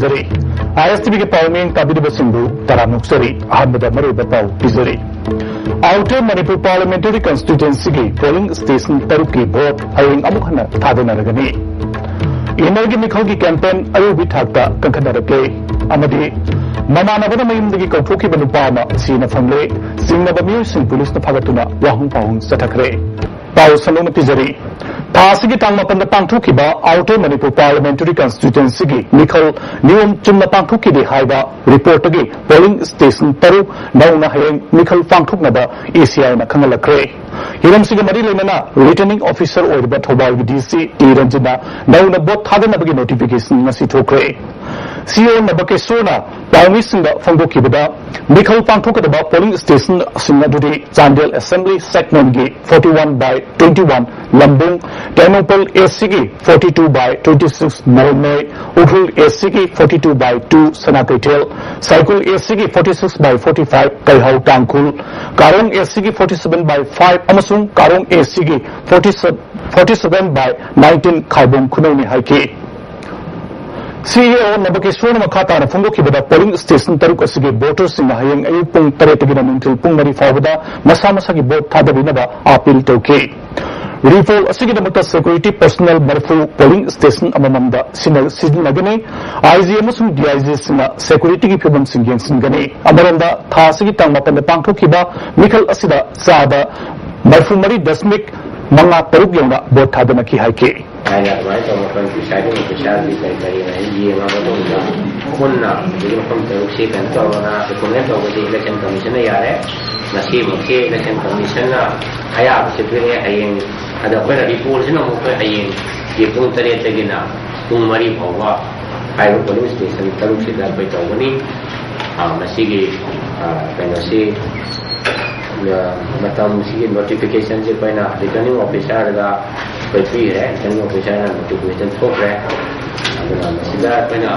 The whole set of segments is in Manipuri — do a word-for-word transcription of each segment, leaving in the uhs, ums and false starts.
ꯖꯔꯤ꯫ ISTVꯒꯤ ꯄꯥꯎ ꯃꯤꯌꯦꯡ ꯇꯥꯕꯤꯔꯤꯕꯁꯤꯡꯕꯨ ꯇꯔꯥꯝꯅ ꯑꯣꯛꯆꯔꯤ꯫ ꯑꯍꯥꯟꯕꯗ ꯃꯔꯨꯑꯣꯏꯕ ꯄꯥꯎ ꯄꯤꯖꯔꯤ꯫ Outer Manipur Parliamentary Constituencyꯒꯤ polling station ꯇꯔꯨꯛꯀꯤ vote ꯍꯌꯦꯡ ꯑꯃꯨꯛ ꯍꯟꯅ ꯊꯥꯗꯅꯔꯒꯅꯤ꯫ Innerꯒꯤ ꯃꯤꯈꯜꯒꯤ campaign ꯑꯔꯣꯏꯕꯤ ꯊꯥꯛꯇ ꯀꯟꯈꯠꯅꯔꯛꯂꯦ ꯑꯃꯗꯤ ꯃꯃꯥꯟꯅꯕꯅ ꯃꯌꯨꯝꯗꯒꯤ ꯀꯧꯊꯣꯛꯈꯤꯕ ꯅꯨꯄꯥ ꯑꯃ ꯁꯤꯅ ꯐꯪꯂꯦ꯫ ꯆꯤꯡꯅꯕ ꯃꯤꯑꯣꯏꯁꯤꯡ ꯄꯨꯂꯤꯁꯅ ꯐꯥꯒꯠꯇꯨꯅ ꯋꯥꯍꯪ ꯄꯥꯎꯍꯪ ꯆꯠꯊꯈ꯭ꯔꯦ꯫ ꯄꯥꯎ ꯁꯟꯗꯣꯛꯅ ꯄꯤꯖꯔꯤ꯫ ꯊꯥ ꯑꯁꯤꯒꯤ ꯇꯥꯡ ꯃꯥꯄꯟꯗ ꯄꯥꯡꯊꯣꯛꯈꯤꯕ Outer Manipur Parliamentary Constituencyꯒꯤ ꯃꯤꯈꯜ ꯅꯤꯌꯣꯝ ꯆꯨꯝꯅ ꯄꯥꯡꯊꯣꯛꯈꯤꯗꯦ ꯍꯥꯏꯕ reportꯇꯒꯤ polling station ꯇꯔꯨꯛ ꯅꯧꯅ ꯍꯌꯦꯡ ꯃꯤꯈꯜ ꯄꯥꯡꯊꯣꯛꯅꯕ ACIꯅ ꯈꯪꯍꯜꯂꯛꯈ꯭ꯔꯦ꯫ ꯍꯤꯔꯝꯁꯤꯒ ꯃꯔꯤ ꯂꯩꯅꯅ returning officer ꯑꯣꯏꯔꯤꯕ ꯊꯧꯕꯥꯜꯒꯤ DC ꯇꯤ ꯔꯟꯖꯤꯠꯅ ꯅꯧꯅ vote ꯊꯥꯗꯅꯕꯒꯤ notification ꯉꯁꯤ ꯊꯣꯛꯈ꯭ꯔꯦ꯫ CEO ꯅꯕꯀꯦꯁꯣꯔꯅ ꯄꯥꯎꯃꯤꯁꯤꯡꯗ ꯐꯣꯡꯗꯣꯛꯈꯤꯕꯗ, ꯃꯤꯈꯜ ꯄꯥꯡꯊꯣꯛꯀꯗꯕ polling stationꯁꯤꯡ ꯑꯗꯨꯗꯤ Chandel Assembly segmentꯀꯤ forty one by twenty one ꯂꯝꯕꯨꯡ, Tengnoupal ACꯒꯤ forty two by twenty six ꯃꯔꯜꯃꯣꯏ, Ukhrul ACꯒꯤ forty two by two ꯁꯅꯥ ꯀꯩꯊꯦꯜ, ꯁꯥꯏꯀꯨꯜ ACꯒꯤ forty six by forty five ꯀꯩꯍꯧ Tangkhul, Karong ACꯒꯤ forty seven by five ꯑꯃꯁꯨꯡ ꯀꯥꯔꯣꯡ ACꯒꯤ forty seven forty seven by nineteen ꯈꯥꯏꯕꯣꯝ ꯈꯨꯅꯧꯅꯤ ꯍꯥꯏꯈꯤ꯫ CEO ꯅꯕꯀꯦꯁꯣꯔꯅ ꯃꯈꯥ ꯇꯥꯅ ꯐꯣꯡꯗꯣꯛꯈꯤꯕꯗ, polling station ꯇꯔꯨꯛ ꯑꯁꯤꯒꯤ voterꯁꯤꯡꯅ ꯍꯌꯦꯡ ꯑꯌꯨꯛ ꯄꯨꯡ ꯇꯔꯦꯠꯇꯒꯤꯅ ꯅꯨꯡꯊꯤꯜ ꯄꯨꯡ ꯃꯔꯤ ꯐꯥꯎꯕꯗ ꯃꯁꯥ ꯃꯁꯥꯒꯤ vote ꯊꯥꯗꯕꯤꯅꯕ appeal ꯇꯧꯈꯤ꯫ Repoll ꯑꯁꯤꯒꯤꯗꯃꯛꯇ security personnel ꯃꯔꯤꯐꯨ polling station ꯑꯃꯃꯝꯗ ꯁꯤꯟꯅ-, ꯁꯤꯖꯤꯟꯅꯒꯅꯤ꯫ IG ꯑꯃꯁꯨꯡ DIGꯁꯤꯡꯅ securityꯒꯤ ꯐꯤꯕꯝꯁꯤꯡ ꯌꯦꯡꯁꯤꯟꯒꯅꯤ꯫ ꯑꯃꯔꯣꯝꯗ, ꯊꯥ ꯑꯁꯤꯒꯤ ꯇꯥꯡ ꯃꯥꯄꯟꯗ ꯄꯥꯡꯊꯣꯛꯈꯤꯕ ꯃꯤꯈꯜ ꯑꯁꯤꯗ ꯆꯥꯗ ꯃꯔꯤꯐꯨ ꯃꯔꯤ ꯗꯁꯃꯤꯛ ꯃꯉꯥ ꯇꯔꯨꯛ ꯌꯧꯅ vote ꯊꯥꯗꯅꯈꯤ ꯍꯥꯏꯈꯤ꯫ ꯍꯥꯏꯅ ꯑꯗꯨꯃꯥꯏꯅ ꯇꯧꯔꯒ ꯑꯩꯈꯣꯏ presiding officerꯒꯤ ꯀꯔꯤ ꯀꯔꯤ ꯍꯥꯏꯅ ꯌꯦꯡꯉ ꯃꯇꯨꯡꯗ ꯄꯨꯟꯅ ꯍꯧꯖꯤꯛ ꯃꯐꯝ ꯇꯔꯨꯛꯁꯤ ꯀꯩꯅꯣ ꯇꯧꯔꯒ recommend ꯇꯧꯕꯁꯤ election commissionꯅ ꯌꯥꯔꯦ꯫ ꯉꯁꯤꯃꯛꯁꯤ election commissionꯅ ꯑꯌꯥꯕꯁꯤ ꯄꯤꯔꯛꯑꯦ꯫ ꯍꯌꯦꯡ ꯑꯗ ꯑꯩꯈꯣꯏꯅ reportꯁꯤꯅ ꯑꯃꯨꯛ ꯑꯩꯈꯣꯏ ꯍꯌꯦꯡꯒꯤ ꯄꯨꯡ ꯇꯔꯦꯠꯇꯒꯤꯅ ꯄꯨꯡ ꯃꯔꯤ ꯐꯥꯎꯕ ꯍꯥꯏꯔꯤꯕ polling station ꯇꯔꯨꯛꯁꯤꯗ ꯑꯩꯈꯣꯏ ꯇꯧꯒꯅꯤ꯫ ꯑ, ꯃꯁꯤꯒꯤ, ꯑ, ꯀꯩꯅꯣꯁꯤ, ꯑ, ꯃꯇꯝꯁꯤꯒꯤ notificationꯁꯤ ꯑꯩꯈꯣꯏꯅ returning officerꯗ ꯑꯩꯈꯣꯏ ꯄꯤꯈ꯭ꯔꯦ꯫ Returning officerꯅ notification ꯊꯣꯛꯈ꯭ꯔꯦ꯫ ꯑꯗꯨꯅ ꯃꯁꯤꯗ ꯑꯩꯈꯣꯏꯅ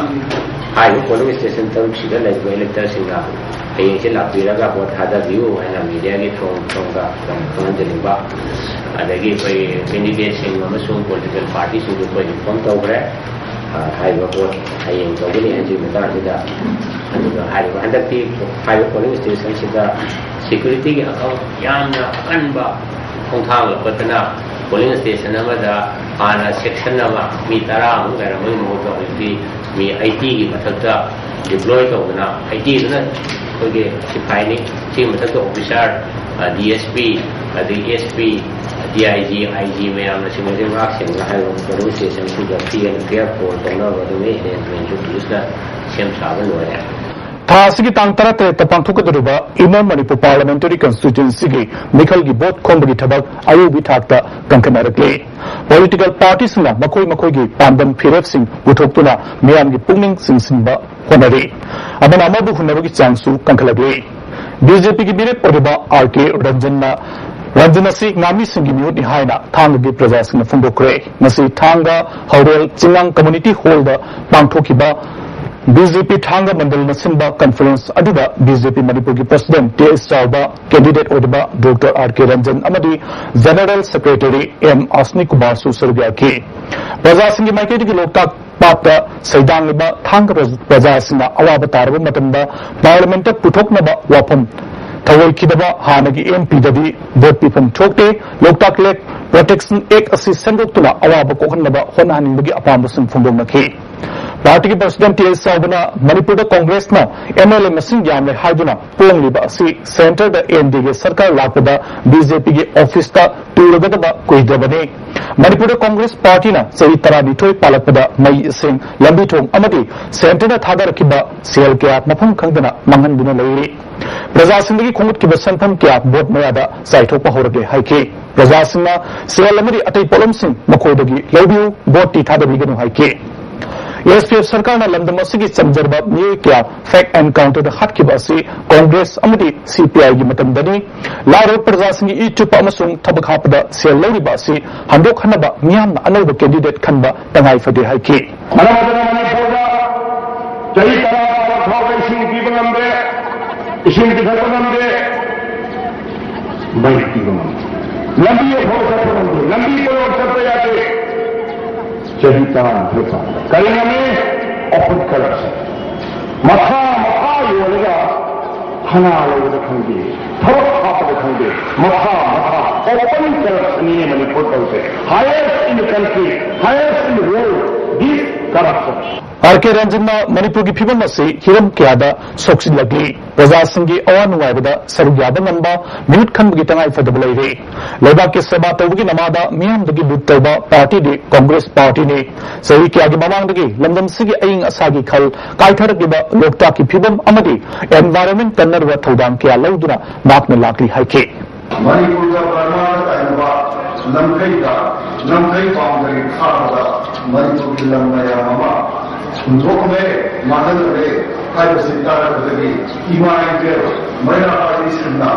ꯍꯥꯏꯔꯤꯕ polling station ꯇꯔꯨꯛꯁꯤꯗ ꯂꯩꯔꯤꯕ electorꯁꯤꯡꯅ ꯍꯌꯦꯡꯁꯦ ꯂꯥꯛꯄꯤꯔꯒ vote ꯊꯥꯗꯕꯤꯌꯨ ꯍꯥꯏꯅ mediaꯒꯤ ꯊꯣꯡ ꯊꯣꯡꯗ ꯈꯪꯍꯟꯖꯅꯤꯡꯕ꯫ ꯑꯗꯒꯤ ꯑꯩꯈꯣꯏ candidateꯁꯤꯡ ꯑꯃꯁꯨꯡ political partyꯁꯤꯡꯁꯨ ꯑꯩꯈꯣꯏ inform ꯇꯧꯈ꯭ꯔꯦ꯫ ꯍꯥꯏꯔꯤꯕ ꯄꯣꯠ ꯍꯌꯦꯡ ꯇꯧꯒꯅꯤ ꯍꯥꯏꯕꯒꯤ ꯃꯇꯥꯡꯁꯤꯗ, ꯑꯗꯨꯒ ꯍꯥꯏꯔꯤꯕ ꯍꯟꯗꯛꯇꯤ ꯍꯥꯏꯔꯤꯕ ꯄꯣꯂꯤꯡ ꯁ꯭ꯇꯦꯁꯟꯁꯤꯗ ꯁꯦꯀ꯭ꯌꯨꯔꯤꯇꯤꯒꯤ ꯑꯀꯪ ꯌꯥꯝꯅ ꯑꯀꯟꯕ ꯈꯣꯡꯊꯥꯡ ꯂꯧꯈꯠꯇꯅ, ꯄꯣꯂꯤꯡ ꯁ꯭ꯇꯦꯁꯟ ꯑꯃꯗ ꯍꯥꯟꯅ ꯁꯦꯛꯁꯟ ꯑꯃ ꯃꯤ ꯇꯔꯥꯃꯨꯛ ꯂꯩꯔꯝꯕꯒꯤ ꯃꯍꯨꯠꯇ ꯍꯧꯖꯤꯛꯇꯤ ꯃꯤ ꯑꯩꯠꯇꯤꯒꯤ ꯃꯊꯛꯇ ꯗꯤꯄ꯭ꯂꯣꯏ ꯇꯧꯗꯅ, ꯑꯩꯠꯇꯤꯗꯨꯅ ꯑꯩꯈꯣꯏꯒꯤ ꯁꯤꯐꯥꯏꯅꯤ, ꯁꯤꯒꯤ ꯃꯊꯛꯇ ꯑꯣꯐꯤꯁꯥꯔ, ꯗꯤ ꯑꯦꯁ ꯄꯤ, ꯑꯗꯒꯤ S P, D I G, I G ꯃꯌꯥꯝꯅ ꯁꯤꯒꯨꯝꯕꯁꯦ ꯉꯥꯛ ꯁꯦꯟꯅ ꯍꯥꯏꯔꯤꯕ ꯄꯣꯂꯤꯡ ꯁ꯭ꯇꯦꯁꯟꯁꯤꯗ ꯐ꯭ꯔꯤ ꯑꯦꯟ ꯐꯤꯌꯔ ꯄꯣꯜ ꯇꯧꯅꯕ ꯑꯗꯨꯒꯤ ꯑꯦꯔꯦꯟꯖꯃꯦꯟꯁꯨ ꯄꯨꯂꯤꯁꯅ ꯁꯦꯝ ꯁꯥꯕ ꯂꯣꯏꯔꯦ꯫ ꯊꯥ ꯑꯁꯤꯒꯤ ꯇꯥꯡ ꯇꯔꯥꯇꯔꯦꯠꯇ ꯄꯥꯡꯊꯣꯛꯀꯗꯧꯔꯤꯕ ꯏꯟꯅꯔ ꯃꯅꯤꯄꯨꯔ ꯄꯥꯔꯂꯤꯌꯥꯃꯦꯟꯇꯔꯤ ꯀꯟꯁꯇꯤꯇ꯭ꯌꯨꯑꯦꯟꯁꯤꯒꯤ ꯃꯤꯈꯜꯒꯤ ꯚꯣꯠ ꯈꯣꯝꯕꯒꯤ ꯊꯕꯛ ꯑꯔꯣꯏꯕꯤ ꯊꯥꯛꯇ ꯀꯟꯈꯠꯅꯔꯛꯂꯤ꯫ ꯄꯣꯂꯤꯇꯤꯀꯦꯜ ꯄꯥꯔꯇꯤꯁꯤꯡꯅ ꯃꯈꯣꯏ ꯃꯈꯣꯏꯒꯤ ꯄꯥꯟꯗꯝ ꯐꯤꯔꯦꯞꯁꯤꯡ ꯄꯨꯊꯣꯛꯇꯨꯅ ꯃꯤꯌꯥꯝꯒꯤ ꯄꯨꯛꯅꯤꯡ ꯆꯤꯡꯁꯤꯟꯕ ꯍꯣꯠꯅꯔꯤ꯫ ꯑꯃꯅ ꯑꯃꯕꯨ ꯍꯨꯟꯅꯕꯒꯤ ꯆꯥꯡꯁꯨ ꯀꯟꯈꯠꯂꯛꯂꯤ꯫ ꯕꯤ ꯖꯦ ꯄꯤꯒꯤ ꯃꯤꯔꯦꯞ ꯑꯣꯏꯔꯤꯕ ꯑꯥꯔ ꯀꯦ ꯔꯟꯖꯟꯅ ꯔꯟꯖꯟ ꯑꯁꯤ ꯉꯥꯃꯤꯁꯤꯡꯒꯤ ꯃꯤꯍꯨꯠꯅꯤ ꯍꯥꯏꯅ ꯊꯥꯡꯒꯒꯤ ꯄ꯭ꯔꯖꯥꯁꯤꯡꯅ ꯐꯣꯡꯗꯣꯛꯈ꯭ꯔꯦ꯫ ꯉꯁꯤ ꯊꯥꯡꯒ ꯍꯧꯔꯦꯜ ꯆꯤꯉꯥꯡ ꯀꯝꯃ꯭ꯌꯨꯅꯤꯇꯤ ꯍꯣꯜꯗ ꯄꯥꯡꯊꯣꯛꯈꯤꯕ ꯕꯤ ꯖꯦ ꯄꯤ ꯊꯥꯡꯒ ꯃꯟꯗꯜꯅ ꯁꯤꯟꯕ ꯀꯟꯐꯔꯦꯟꯁ ꯑꯗꯨꯗ ꯕꯤ ꯖꯦ ꯄꯤ ꯃꯅꯤꯄꯨꯔꯒꯤ ꯄ꯭ꯔꯁꯤꯗꯦꯟꯠ ꯇꯤ ꯑꯦꯁ ꯆꯥꯎꯕ, ꯀꯦꯟꯗꯤꯗꯦꯠ ꯑꯣꯏꯔꯤꯕ ꯗꯣꯛꯇꯔ ꯑꯥꯔ ꯀꯦ ꯔꯟꯖꯟ ꯑꯃꯗꯤ ꯖꯦꯅꯔꯦꯜ ꯁꯦꯀ꯭ꯔꯦꯇꯔꯤ ꯑꯦꯝ ꯑꯁꯅꯤ ꯀꯨꯃꯥꯔꯁꯨ ꯁꯔꯨꯛ ꯌꯥꯈꯤ꯫ ꯄ꯭ꯔꯖꯥꯁꯤꯡꯒꯤ ꯃꯥꯏꯀꯩꯗꯒꯤ ꯂꯣꯛꯇꯥꯛ ꯄꯥꯠꯇ ꯁꯩꯗꯥꯡꯂꯤꯕ ꯊꯥꯡꯒ ꯄ꯭ꯔꯖꯥꯁꯤꯡꯅ ꯑꯋꯥꯕ ꯇꯥꯔꯕ ꯃꯇꯝꯗ ꯄꯥꯔꯂꯤꯌꯥꯃꯦꯟꯠꯇ ꯄꯨꯊꯣꯛꯅꯕ ꯋꯥꯐꯝ ꯊꯧꯑꯣꯏꯈꯤꯗꯕ ꯍꯥꯟꯅꯒꯤ ꯑꯦꯝ ꯄꯤꯗꯗꯤ ꯚꯣꯠ ꯄꯤꯐꯝ ꯊꯣꯛꯇꯦ꯫ ꯂꯣꯛꯇꯥꯛ ꯂꯦꯛ ꯄ꯭ꯔꯣꯇꯦꯛꯁꯟ ꯑꯦꯛ ꯑꯁꯤ ꯁꯦꯝꯗꯣꯛꯇꯨꯅ ꯑꯋꯥꯕ ꯀꯣꯛꯍꯟꯅꯕ ꯍꯣꯠꯅꯍꯟꯅꯤꯡꯕꯒꯤ ꯑꯄꯥꯝꯕꯁꯤꯡ ꯐꯣꯡꯗꯣꯛꯅꯈꯤ꯫ ꯄꯥꯔꯇꯤꯒꯤ ꯄ꯭ꯔꯁꯤꯗꯦꯟꯠ ꯇꯤ ꯑꯦꯁ ꯆꯥꯎꯕꯅ ꯃꯅꯤꯄꯨꯔꯗ ꯀꯣꯡꯒ꯭ꯔꯦꯁꯅ ꯑꯦꯝ ꯑꯦꯜ ꯑꯦ ꯃꯁꯤꯡ ꯌꯥꯝꯂꯦ ꯍꯥꯏꯗꯨꯅ ꯄꯣꯡꯂꯤꯕ ꯑꯁꯤ ꯁꯦꯟꯇꯔꯗ ꯑꯦꯟ ꯗꯤꯒꯤ ꯁꯔꯀꯥꯔ ꯂꯥꯛꯄꯗ ꯕꯤ ꯖꯦ ꯄꯤꯒꯤ ꯑꯣꯐꯤꯁꯇ ꯇꯨꯔꯒꯗꯕ ꯀꯨꯏꯗ꯭ꯔꯕꯅꯤ꯫ ꯃꯅꯤꯄꯨꯔꯗ ꯀꯣꯡꯒ꯭ꯔꯦꯁ ꯄꯥꯔꯇꯤꯅ ꯆꯍꯤ ꯇꯔꯥꯅꯤꯊꯣꯏ ꯄꯥꯜꯂꯛꯄꯗ ꯃꯩ, ꯏꯁꯤꯡ, ꯂꯝꯕꯤ ꯊꯣꯡ ꯑꯃꯗꯤ ꯁꯦꯟꯇꯔꯅ ꯊꯥꯗꯔꯛꯈꯤꯕ ꯁꯦꯜ ꯀꯌꯥ ꯃꯐꯝ ꯈꯪꯗꯅ ꯃꯥꯡꯍꯟꯗꯨꯅ ꯂꯩꯔꯤ꯫ ꯄ꯭ꯔꯖꯥꯁꯤꯡꯗꯒꯤ ꯈꯣꯝꯒꯠꯈꯤꯕ ꯁꯦꯟꯐꯝ ꯀꯌꯥ ꯚꯣꯠ ꯃꯌꯥꯗ ꯆꯥꯏꯊꯣꯛꯄ ꯍꯧꯔꯛꯂꯦ ꯍꯥꯏꯈꯤ꯫ ꯄ꯭ꯔꯖꯥꯁꯤꯡꯅ ꯁꯦꯜ ꯑꯃꯗꯤ ꯑꯇꯩ ꯄꯣꯠꯂꯝꯁꯤꯡ ꯃꯈꯣꯏꯗꯒꯤ ꯂꯧꯕꯤꯌꯨ, ꯚꯣꯠꯇꯤ ꯊꯥꯗꯕꯤꯒꯅꯨ ꯍꯥꯏꯈꯤ꯫ ꯑꯦꯁ ꯄꯤ ꯑꯦꯐ ꯁꯔꯀꯥꯔꯅ ꯂꯝꯗꯝ ꯑꯁꯤꯒꯤ ꯆꯝꯖꯔꯕ ꯃꯤꯑꯣꯏ ꯀꯌꯥ ꯐꯦꯛ ꯑꯦꯟꯀꯥꯎꯟꯇꯔꯗ ꯍꯥꯠꯈꯤꯕ ꯑꯁꯤ ꯀꯣꯡꯒ꯭ꯔꯦꯁ ꯑꯃꯗꯤ ꯁꯤ ꯄꯤ ꯑꯥꯏꯒꯤ ꯃꯇꯝꯗꯅꯤ꯫ ꯂꯥꯏꯔꯕ ꯄ꯭ꯔꯖꯥꯁꯤꯡꯒꯤ ꯏ ꯆꯨꯞꯄ ꯑꯃꯁꯨꯡ ꯊꯕꯛ ꯍꯥꯞꯄꯗ ꯁꯦꯜ ꯂꯧꯔꯤꯕ ꯑꯁꯤ ꯍꯟꯗꯣꯛꯍꯟꯅꯕ ꯃꯤꯌꯥꯝꯅ ꯑꯅꯧꯕ ꯀꯦꯟꯗꯤꯗꯦꯠ ꯈꯟꯕ ꯇꯉꯥꯏ ꯐꯗꯦ ꯍꯥꯏꯈꯤ꯫ ꯃꯔꯝ ꯑꯗꯨꯅ ꯃꯅꯤꯄꯨꯔꯗ ꯆꯍꯤ ꯇꯔꯥ ꯐꯥꯎꯕ ꯏꯁꯤꯡ ꯄꯤꯕ ꯉꯝꯗꯦ, ꯏꯁꯤꯡ ꯄꯤꯊꯛꯄ ꯉꯝꯗꯦ, ꯃꯩ ꯄꯤꯕ ꯉꯝꯗꯦ, ꯂꯝꯕꯤ ꯑꯐꯕ ꯆꯠꯄ ꯉꯝꯗꯦ, ꯂꯝꯕꯤ ꯄꯣꯂꯣꯛ ꯆꯠꯄ ꯌꯥꯗꯦ꯫ ꯆꯍꯤ ꯇꯔꯥꯅꯤꯊꯣꯏ ꯆꯥꯡꯗ ꯀꯔꯤꯅꯣꯃꯤ? Open corruption. ꯃꯊꯥ ꯃꯊꯥ ꯌꯣꯜꯂꯒ ꯊꯅꯥ ꯂꯧꯕꯗ ꯈꯪꯗꯦ, ꯊꯕꯛ ꯍꯥꯞꯄꯗ ꯈꯪꯗꯦ, ꯃꯊꯥ ꯃꯊꯥ open corruption ꯅꯤꯅꯦ ꯃꯅꯤꯄꯨꯔ ꯇꯧꯔꯤꯁꯦ. Highest in the country, highest in the world, this corruption. R K ꯔꯟꯖꯟꯅ ꯃꯅꯤꯄꯨꯔꯒꯤ ꯐꯤꯕꯝ ꯑꯁꯤ ꯍꯤꯔꯝ ꯀꯌꯥꯗ ꯁꯣꯛꯆꯤꯜꯂꯛꯂꯤ꯫ ꯄ꯭ꯔꯖꯥꯁꯤꯡꯒꯤ ꯑꯋꯥ ꯅꯨꯡꯉꯥꯏꯕꯗ ꯁꯔꯨꯛ ꯌꯥꯕ ꯉꯝꯕ ꯃꯤꯍꯨꯠ ꯈꯟꯕꯒꯤ ꯇꯉꯥꯏ ꯐꯗꯕ ꯂꯩꯔꯦ꯫ ꯂꯩꯕꯥꯛꯀꯤ ꯁꯦꯕꯥ ꯇꯧꯕꯒꯤ ꯅꯃꯥꯗ ꯃꯤꯌꯥꯝꯗꯒꯤ ꯚꯣꯠ ꯇꯧꯕ ꯄꯥꯔꯇꯤꯗꯤ ꯀꯣꯡꯒ꯭ꯔꯦꯁ ꯄꯥꯔꯇꯤꯅꯤ꯫ ꯆꯍꯤ ꯀꯌꯥꯒꯤ ꯃꯃꯥꯡꯗꯒꯤ ꯂꯝꯗꯝꯁꯤꯒꯤ ꯑꯏꯪ ꯑꯁꯥꯒꯤ ꯈꯜ ꯀꯥꯏꯊꯔꯛꯂꯤꯕ ꯂꯣꯛꯇꯥꯛꯀꯤ ꯐꯤꯕꯝ ꯑꯃꯗꯤ environment ꯀꯟꯅꯕ ꯊꯧꯗꯥꯡ ꯀꯌꯥ ꯂꯧꯗꯨꯅ ꯉꯥꯛꯅ ꯂꯥꯛꯂꯤ ꯍꯥꯏꯈꯤ꯫ ꯃꯅꯤꯄꯨꯔꯒ ꯕꯔꯃꯥꯒ ꯇꯥꯏꯅꯕ ꯂꯝꯈꯩꯗ, ꯂꯝꯈꯩ boundary ꯈꯥꯕꯗ ꯃꯅꯤꯄꯨꯔꯒꯤ ꯂꯝ ꯃꯌꯥꯝ ꯑꯃ ꯍꯨꯟꯗꯣꯛꯂꯦ, ꯃꯥꯡꯍꯜꯂꯦ ꯍꯥꯏꯕꯁꯤ ꯇꯥꯔꯛꯄꯗꯒꯤ ꯏꯃꯥ ꯏꯕꯦꯜ ꯃꯩꯔꯥ ꯄꯥꯏꯕꯤꯁꯤꯡꯅ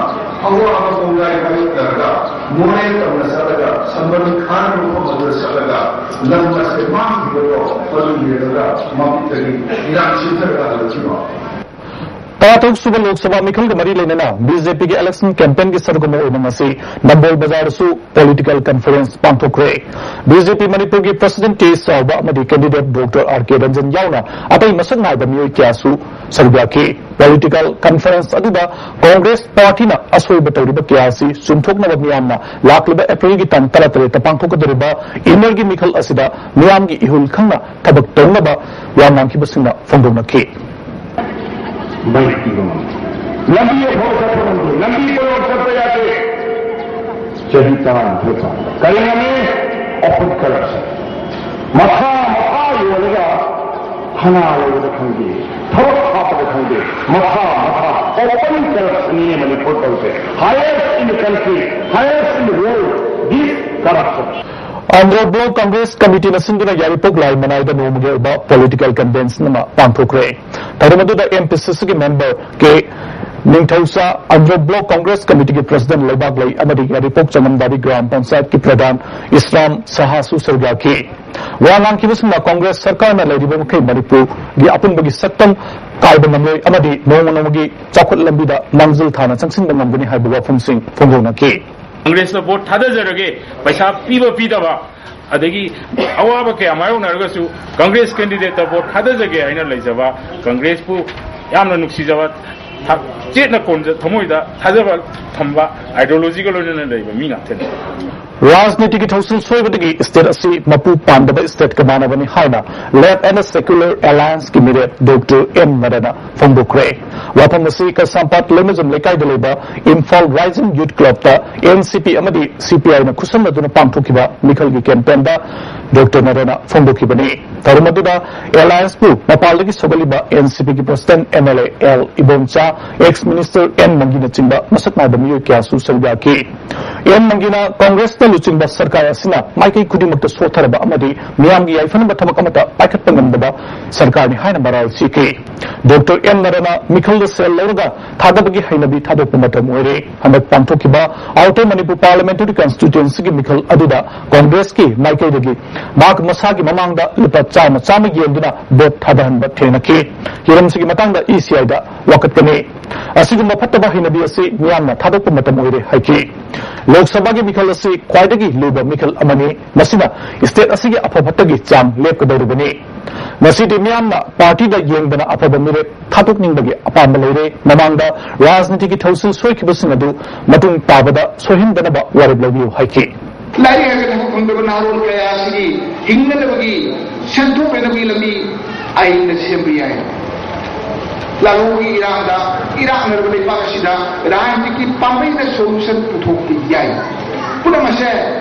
ꯑꯋꯥꯕ ꯀꯣꯡꯒꯥꯏ ꯃꯥꯌꯣꯛꯅꯔꯒ ꯃꯣꯔꯦ ꯇꯝꯅ ꯆꯠꯂꯒ ꯁꯝꯕꯜ ꯈꯥꯅꯕ ꯃꯐꯝ ꯑꯗꯨꯗ ꯆꯠꯂꯒ ꯂꯝ ꯑꯁꯦ ꯃꯥꯡꯈꯤꯕꯗꯣ ꯃꯗꯨ ꯌꯦꯡꯂꯒ ꯃꯃꯤꯠꯇꯒꯤ ꯏꯔꯥꯡ ꯆꯦꯟꯊꯔꯒ ꯍꯜꯂꯛꯈꯤꯕ꯫ ꯇꯔꯥꯇꯔꯨꯛ ꯁꯨꯕ ꯂꯣꯛ ꯁꯚꯥ ꯃꯤꯈꯜꯒ ꯃꯔꯤ ꯂꯩꯅꯅ ꯕꯤ ꯖꯦ ꯄꯤꯒꯤ election campaignꯒꯤ ꯁꯔꯨꯛ ꯑꯃ ꯑꯣꯏꯅ ꯉꯁꯤ ꯅꯝꯕꯣꯜ ꯕꯖꯥꯔꯗꯁꯨ political conference ꯄꯥꯡꯊꯣꯛꯈ꯭ꯔꯦ꯫ ꯕꯤ ꯖꯦ ꯄꯤ ꯃꯅꯤꯄꯨꯔꯒꯤ president ꯀꯦ ꯆꯥꯎꯕ ꯑꯃꯗꯤ candidate ꯗꯣꯛꯇꯔ ꯑꯥꯔ ꯀꯦ ꯔꯟꯖꯟ ꯌꯥꯎꯅ ꯑꯇꯩ ꯃꯁꯛ ꯅꯥꯏꯕ ꯃꯤꯑꯣꯏ ꯀꯌꯥꯁꯨ ꯁꯔꯨꯛ ꯌꯥꯈꯤ꯫ Political conference ꯑꯗꯨꯗ ꯀꯣꯡꯒ꯭ꯔꯦꯁ ꯄꯥꯔꯇꯤꯅ ꯑꯁꯣꯏꯕ ꯇꯧꯔꯤꯕ ꯀꯌꯥ ꯑꯁꯤ ꯆꯨꯝꯊꯣꯛꯅꯕ ꯃꯤꯌꯥꯝꯅ ꯂꯥꯛꯂꯤꯕ ꯑꯦꯄ꯭ꯔꯤꯜꯒꯤ ꯇꯥꯡ ꯇꯔꯥꯇꯔꯦꯠꯇ ꯄꯥꯡꯊꯣꯛꯀꯗꯧꯔꯤꯕ innerꯒꯤ ꯃꯤꯈꯜ ꯑꯁꯤꯗ ꯃꯤꯌꯥꯝꯒꯤ ꯏꯍꯨꯜ ꯈꯪꯅ ꯊꯕꯛ ꯇꯧꯅꯕ ꯋꯥ ꯉꯥꯡꯈꯤꯕꯁꯤꯡꯅ ꯐꯣꯡꯗꯣꯛꯅꯈꯤ꯫ ꯃꯩ ꯄꯤꯕ ꯉꯝꯗꯦ꯫ ꯂꯝꯕꯤ ꯑꯐꯕ ꯆꯠꯄ ꯉꯝꯗꯦ꯫ ꯂꯝꯕꯤ ꯄꯣꯂꯣꯛ ꯆꯠꯄ ꯌꯥꯗꯦ꯫ ꯆꯍꯤ ꯇꯔꯥꯅꯤꯊꯣꯏ ꯆꯥꯡꯗ ꯀꯔꯤ ꯉꯝꯃꯤ? Open corruption. ꯃꯊꯥ ꯃꯊꯥ ꯌꯣꯜꯂꯒ ꯊꯅꯥ ꯂꯧꯕꯗ ꯈꯪꯗꯦ, ꯊꯕꯛ ꯍꯥꯞꯄꯗ ꯈꯪꯗꯦ, ꯃꯊꯥ ꯃꯊꯥ open corruption ꯅꯤꯅꯦ ꯃꯅꯤꯄꯨꯔ ꯇꯧꯔꯤꯁꯦ. Highest in the country, highest in the world, this corruption. Andro block Congress ꯀꯃꯤꯇꯤꯅ ꯁꯤꯟꯗꯨꯅ ꯌꯥꯏꯔꯤꯄꯣꯛ ꯂꯥꯏ ꯃꯅꯥꯏꯗ ꯅꯣꯡꯃꯒꯤ ꯑꯣꯏꯕ political convention ꯑꯃ ꯄꯥꯡꯊꯣꯛꯈ꯭ꯔꯦ꯫ ꯊꯧꯔꯝ ꯑꯗꯨꯗ ꯑꯦꯝ ꯄꯤ ꯁꯤ ꯁꯤꯒꯤ member ꯀꯦ ꯅꯤꯡꯊꯧꯆꯥ, ꯑꯟꯗ꯭ꯔꯣ ꯕ꯭ꯂꯣꯛ ꯀꯪꯒ꯭ꯔꯦꯁ ꯀꯃꯤꯇꯤꯒꯤ president ꯂꯩꯕꯥꯛꯂꯩ ꯑꯃꯗꯤ ꯌꯥꯏꯔꯤꯄꯣꯛ ꯆꯅꯝꯗꯥꯔꯤ ꯒ꯭ꯔꯥꯝ ꯄꯟꯆꯥꯌꯠꯀꯤ ꯄ꯭ꯔꯙꯥꯟ ꯏꯁꯂꯥꯝ ꯁꯍꯥꯁꯨ ꯁꯔꯨꯛ ꯌꯥꯈꯤ꯫ ꯋꯥ ꯉꯥꯡꯈꯤꯕꯁꯤꯡꯅ ꯀꯪꯒ꯭ꯔꯦꯁ ꯁꯔꯀꯥꯔꯅ ꯂꯩꯔꯤꯕ ꯃꯈꯩ ꯃꯅꯤꯄꯨꯔꯒꯤ ꯑꯄꯨꯟꯕꯒꯤ ꯁꯛꯇꯝ ꯀꯥꯏꯕ ꯉꯝꯂꯣꯏ ꯑꯃꯗꯤ ꯅꯣꯡꯃ ꯅꯣꯡꯃꯒꯤ ꯆꯥꯎꯈꯠ ꯂꯝꯕꯤꯗ ꯃꯥꯡꯖꯤꯜ ꯊꯥꯅ ꯆꯪꯁꯤꯟꯕ ꯉꯝꯒꯅꯤ ꯍꯥꯏꯕ ꯋꯥꯐꯝꯁꯤꯡ ꯐꯣꯡꯗꯣꯛꯅꯈꯤ꯫ ꯀꯪꯒ꯭ꯔꯦꯁꯅ ꯚꯣꯠ ꯊꯥꯗꯖꯔꯒꯦ, ꯄꯩꯁꯥ ꯄꯤꯕ ꯄꯤꯗꯕ, ꯑꯗꯒꯤ ꯑꯋꯥꯕ ꯀꯌꯥ ꯃꯥꯌꯣꯛꯅꯔꯒꯁꯨ ꯀꯪꯒ꯭ꯔꯦꯁ ꯀꯦꯟꯗꯤꯗꯦꯠꯇ ꯚꯣꯠ ꯊꯥꯗꯖꯒꯦ ꯍꯥꯏꯅ ꯂꯩꯖꯕ, ꯀꯪꯒ꯭ꯔꯦꯁꯄꯨ ꯌꯥꯝꯅ ꯅꯨꯡꯁꯤꯖꯕ, ꯊ- ꯆꯦꯠꯅ ꯀꯣꯟꯖ- ꯊꯃꯣꯏꯗ ꯊꯥꯖꯕ ꯊꯝꯕ, ꯑꯥꯏꯗꯤꯌꯣꯂꯣꯖꯤꯒ ꯂꯣꯏꯅꯅ ꯂꯩꯕ ꯃꯤ ꯉꯥꯛꯇꯅꯤ꯫ ꯔꯥꯖꯅꯤꯇꯤꯒꯤ ꯊꯧꯁꯤꯜ ꯁꯣꯏꯕꯗꯒꯤ ꯁ꯭ꯇꯦꯠ ꯑꯁꯤ ꯃꯄꯨ ꯄꯥꯟꯗꯕ ꯁ꯭ꯇꯦꯠꯀ ꯃꯥꯟꯅꯕꯅꯤ ꯍꯥꯏꯅ Left and Secular Allianceꯀꯤ ꯃꯤꯔꯦꯞ ꯗꯣꯛꯇꯔ ꯑꯦꯟ ꯅꯔꯥꯅ ꯐꯣꯡꯗꯣꯛꯈ꯭ꯔꯦ꯫ ꯋꯥꯐꯝ ꯑꯁꯤ ꯀꯩꯁꯥꯝꯄꯥꯠ ꯂꯩꯃꯖꯝ ꯂꯩꯀꯥꯏꯗ ꯂꯩꯕ ꯏꯝꯐꯥꯜ ꯔꯥꯏꯖꯤꯡ ꯌꯨꯠ ꯀ꯭ꯂꯕꯇ ꯑꯦꯟꯁꯤꯄꯤ ꯑꯃꯗꯤ ꯁꯤꯄꯤꯑꯥꯏꯅ ꯈꯨꯠꯁꯝꯅꯗꯨꯅ ꯄꯥꯡꯊꯣꯛꯈꯤꯕ ꯃꯤꯈꯜꯒꯤ ꯀꯦꯝꯄꯦꯟꯗ ꯗꯣꯛꯇꯔ ꯅꯔꯥꯅ ꯐꯣꯡꯗꯣꯛꯈꯤꯕꯅꯤ꯫ ꯊꯧꯔꯝ ꯑꯗꯨꯗ ꯑꯦꯂꯥꯌꯟꯁꯄꯨ ꯃꯄꯥꯟꯗꯒꯤ ꯁꯧꯒꯠꯂꯤꯕ ꯑꯦꯟꯁꯤꯄꯤꯒꯤ president M L A L Ibomcha, ex minister N ꯃꯪꯒꯤꯅꯆꯤꯡꯕ ꯃꯁꯛ ꯅꯥꯏꯕ ꯃꯤꯑꯣꯏ ꯀꯌꯥꯁꯨ ꯁꯔꯨꯛ ꯌꯥꯈꯤ꯫ ꯑꯦꯟ ꯃꯪꯒꯤꯅ ꯀꯪꯒ꯭ꯔꯦꯁꯅ ꯂꯨꯆꯤꯡꯕ ꯁꯔꯀꯥꯔ ꯑꯁꯤꯅ ꯃꯥꯏꯀꯩ ꯈꯨꯗꯤꯡꯃꯛꯇ ꯁꯣꯠꯊꯔꯕ ꯑꯃꯗꯤ ꯃꯤꯌꯥꯝꯒꯤ ꯌꯥꯏꯐꯅꯕ ꯊꯕꯛ ꯑꯃꯠꯇ ꯄꯥꯏꯈꯠꯄ ꯉꯝꯗꯕ ꯁꯔꯀꯥꯔꯅꯤ ꯍꯥꯏꯅ ꯃꯔꯥꯜ ꯁꯤꯈꯤ꯫ ꯗꯣꯛꯇꯔ ꯑꯦꯟ ꯅꯔꯥꯅ ꯃꯤꯈꯜꯗ ꯁꯦꯜ ꯂꯧꯔꯒ ꯊꯥꯗꯕꯒꯤ ꯍꯩꯅꯕꯤ ꯊꯥꯗꯣꯛꯄ ꯃꯇꯝ ꯑꯣꯏꯔꯦ꯫ ꯍꯟꯗꯛ ꯄꯥꯡꯊꯣꯛꯈꯤꯕ ꯑꯥꯎꯇꯔ ꯃꯅꯤꯄꯨꯔ ꯄꯥꯔꯂꯤꯌꯥꯃꯦꯟꯇꯔꯤ ꯀꯟꯁꯇꯤꯇ꯭ꯌꯨꯑꯦꯟꯁꯤꯒꯤ ꯃꯤꯈꯜ ꯑꯗꯨꯗ ꯀꯪꯒ꯭ꯔꯦꯁꯀꯤ ꯃꯥꯏꯀꯩꯗꯒꯤ ꯃꯍꯥꯛ ꯃꯁꯥꯒꯤ ꯃꯃꯥꯡꯗ ꯂꯨꯄꯥ ꯆꯥꯝꯃ ꯆꯥꯝꯃ ꯌꯦꯟꯗꯨꯅ ꯚꯣꯠ ꯊꯥꯗꯍꯟꯕ ꯊꯦꯡꯅꯈꯤ꯫ ꯍꯤꯔꯝꯁꯤꯒꯤ ꯃꯇꯥꯡꯗ ꯏ ꯁꯤ ꯑꯥꯏꯗ ꯋꯥꯀꯠꯀꯅꯤ꯫ ꯑꯁꯤꯒꯨꯝꯕ ꯐꯠꯇꯕ ꯍꯩꯅꯕꯤ ꯑꯁꯤ ꯃꯤꯌꯥꯝꯅ ꯊꯥꯗꯣꯛꯄ ꯃꯇꯝ ꯑꯣꯏꯔꯦ ꯍꯥꯏꯈꯤ꯫ ꯂꯣꯛ ꯁꯚꯥꯒꯤ ꯃꯤꯈꯜ ꯑꯁꯤ ꯈ꯭ꯋꯥꯏꯗꯒꯤ ꯂꯨꯕ ꯃꯤꯈꯜ ꯑꯃꯅꯤ꯫ ꯃꯁꯤꯅ ꯁ꯭ꯇꯦꯠ ꯑꯁꯤꯒꯤ ꯑꯐ ꯐꯠꯇꯒꯤ ꯆꯥꯡ ꯂꯦꯞꯀꯗꯧꯔꯤꯕꯅꯤ꯫ ꯉꯁꯤꯗꯤ ꯃꯤꯌꯥꯝꯅ ꯄꯥꯔꯇꯤꯗ ꯌꯦꯡꯗꯅ ꯑꯐꯕ ꯃꯤꯔꯦꯞ ꯊꯥꯗꯣꯛꯅꯤꯡꯕꯒꯤ ꯑꯄꯥꯝꯕ ꯂꯩꯔꯦ꯫ ꯃꯃꯥꯡꯗ ꯔꯥꯖꯅꯤꯇꯤꯒꯤ ꯊꯧꯁꯤꯜ ꯁꯣꯏꯈꯤꯕꯁꯤꯡ ꯑꯗꯨ ꯃꯇꯨꯡ ꯇꯥꯕꯗ ꯁꯣꯏꯍꯟꯗꯅꯕ ꯋꯥꯔꯦꯞ ꯂꯧꯕꯤꯌꯨ ꯍꯥꯏꯈꯤ꯫ ꯂꯥꯏꯔꯤꯛ ꯍꯩꯔꯒ ꯊꯕꯛ ꯐꯪꯗꯕ ꯅꯍꯥꯔꯣꯜ ꯀꯌꯥ ꯑꯁꯤꯒꯤ ꯍꯤꯡꯅꯅꯕꯒꯤ, ꯁꯦꯟꯊꯣꯛ ꯂꯩꯅꯕꯒꯤ ꯂꯝꯕꯤ ꯑꯩꯅ ꯁꯦꯝꯕ ꯌꯥꯏ꯫ ꯂꯥꯜꯍꯧꯕꯒꯤ ꯏꯔꯥꯡꯗ ꯏꯔꯥꯛꯅꯔꯕ ꯂꯩꯕꯥꯛ ꯑꯁꯤꯗ ꯔꯥꯖꯅꯤꯇꯤꯛꯀꯤ ꯄꯥꯝꯕꯩꯅ ꯁꯣꯂꯨꯁꯟ ꯄꯨꯊꯣꯛꯄ ꯌꯥꯏ꯫ ꯄꯨꯝꯅꯃꯛ ꯑꯁꯦ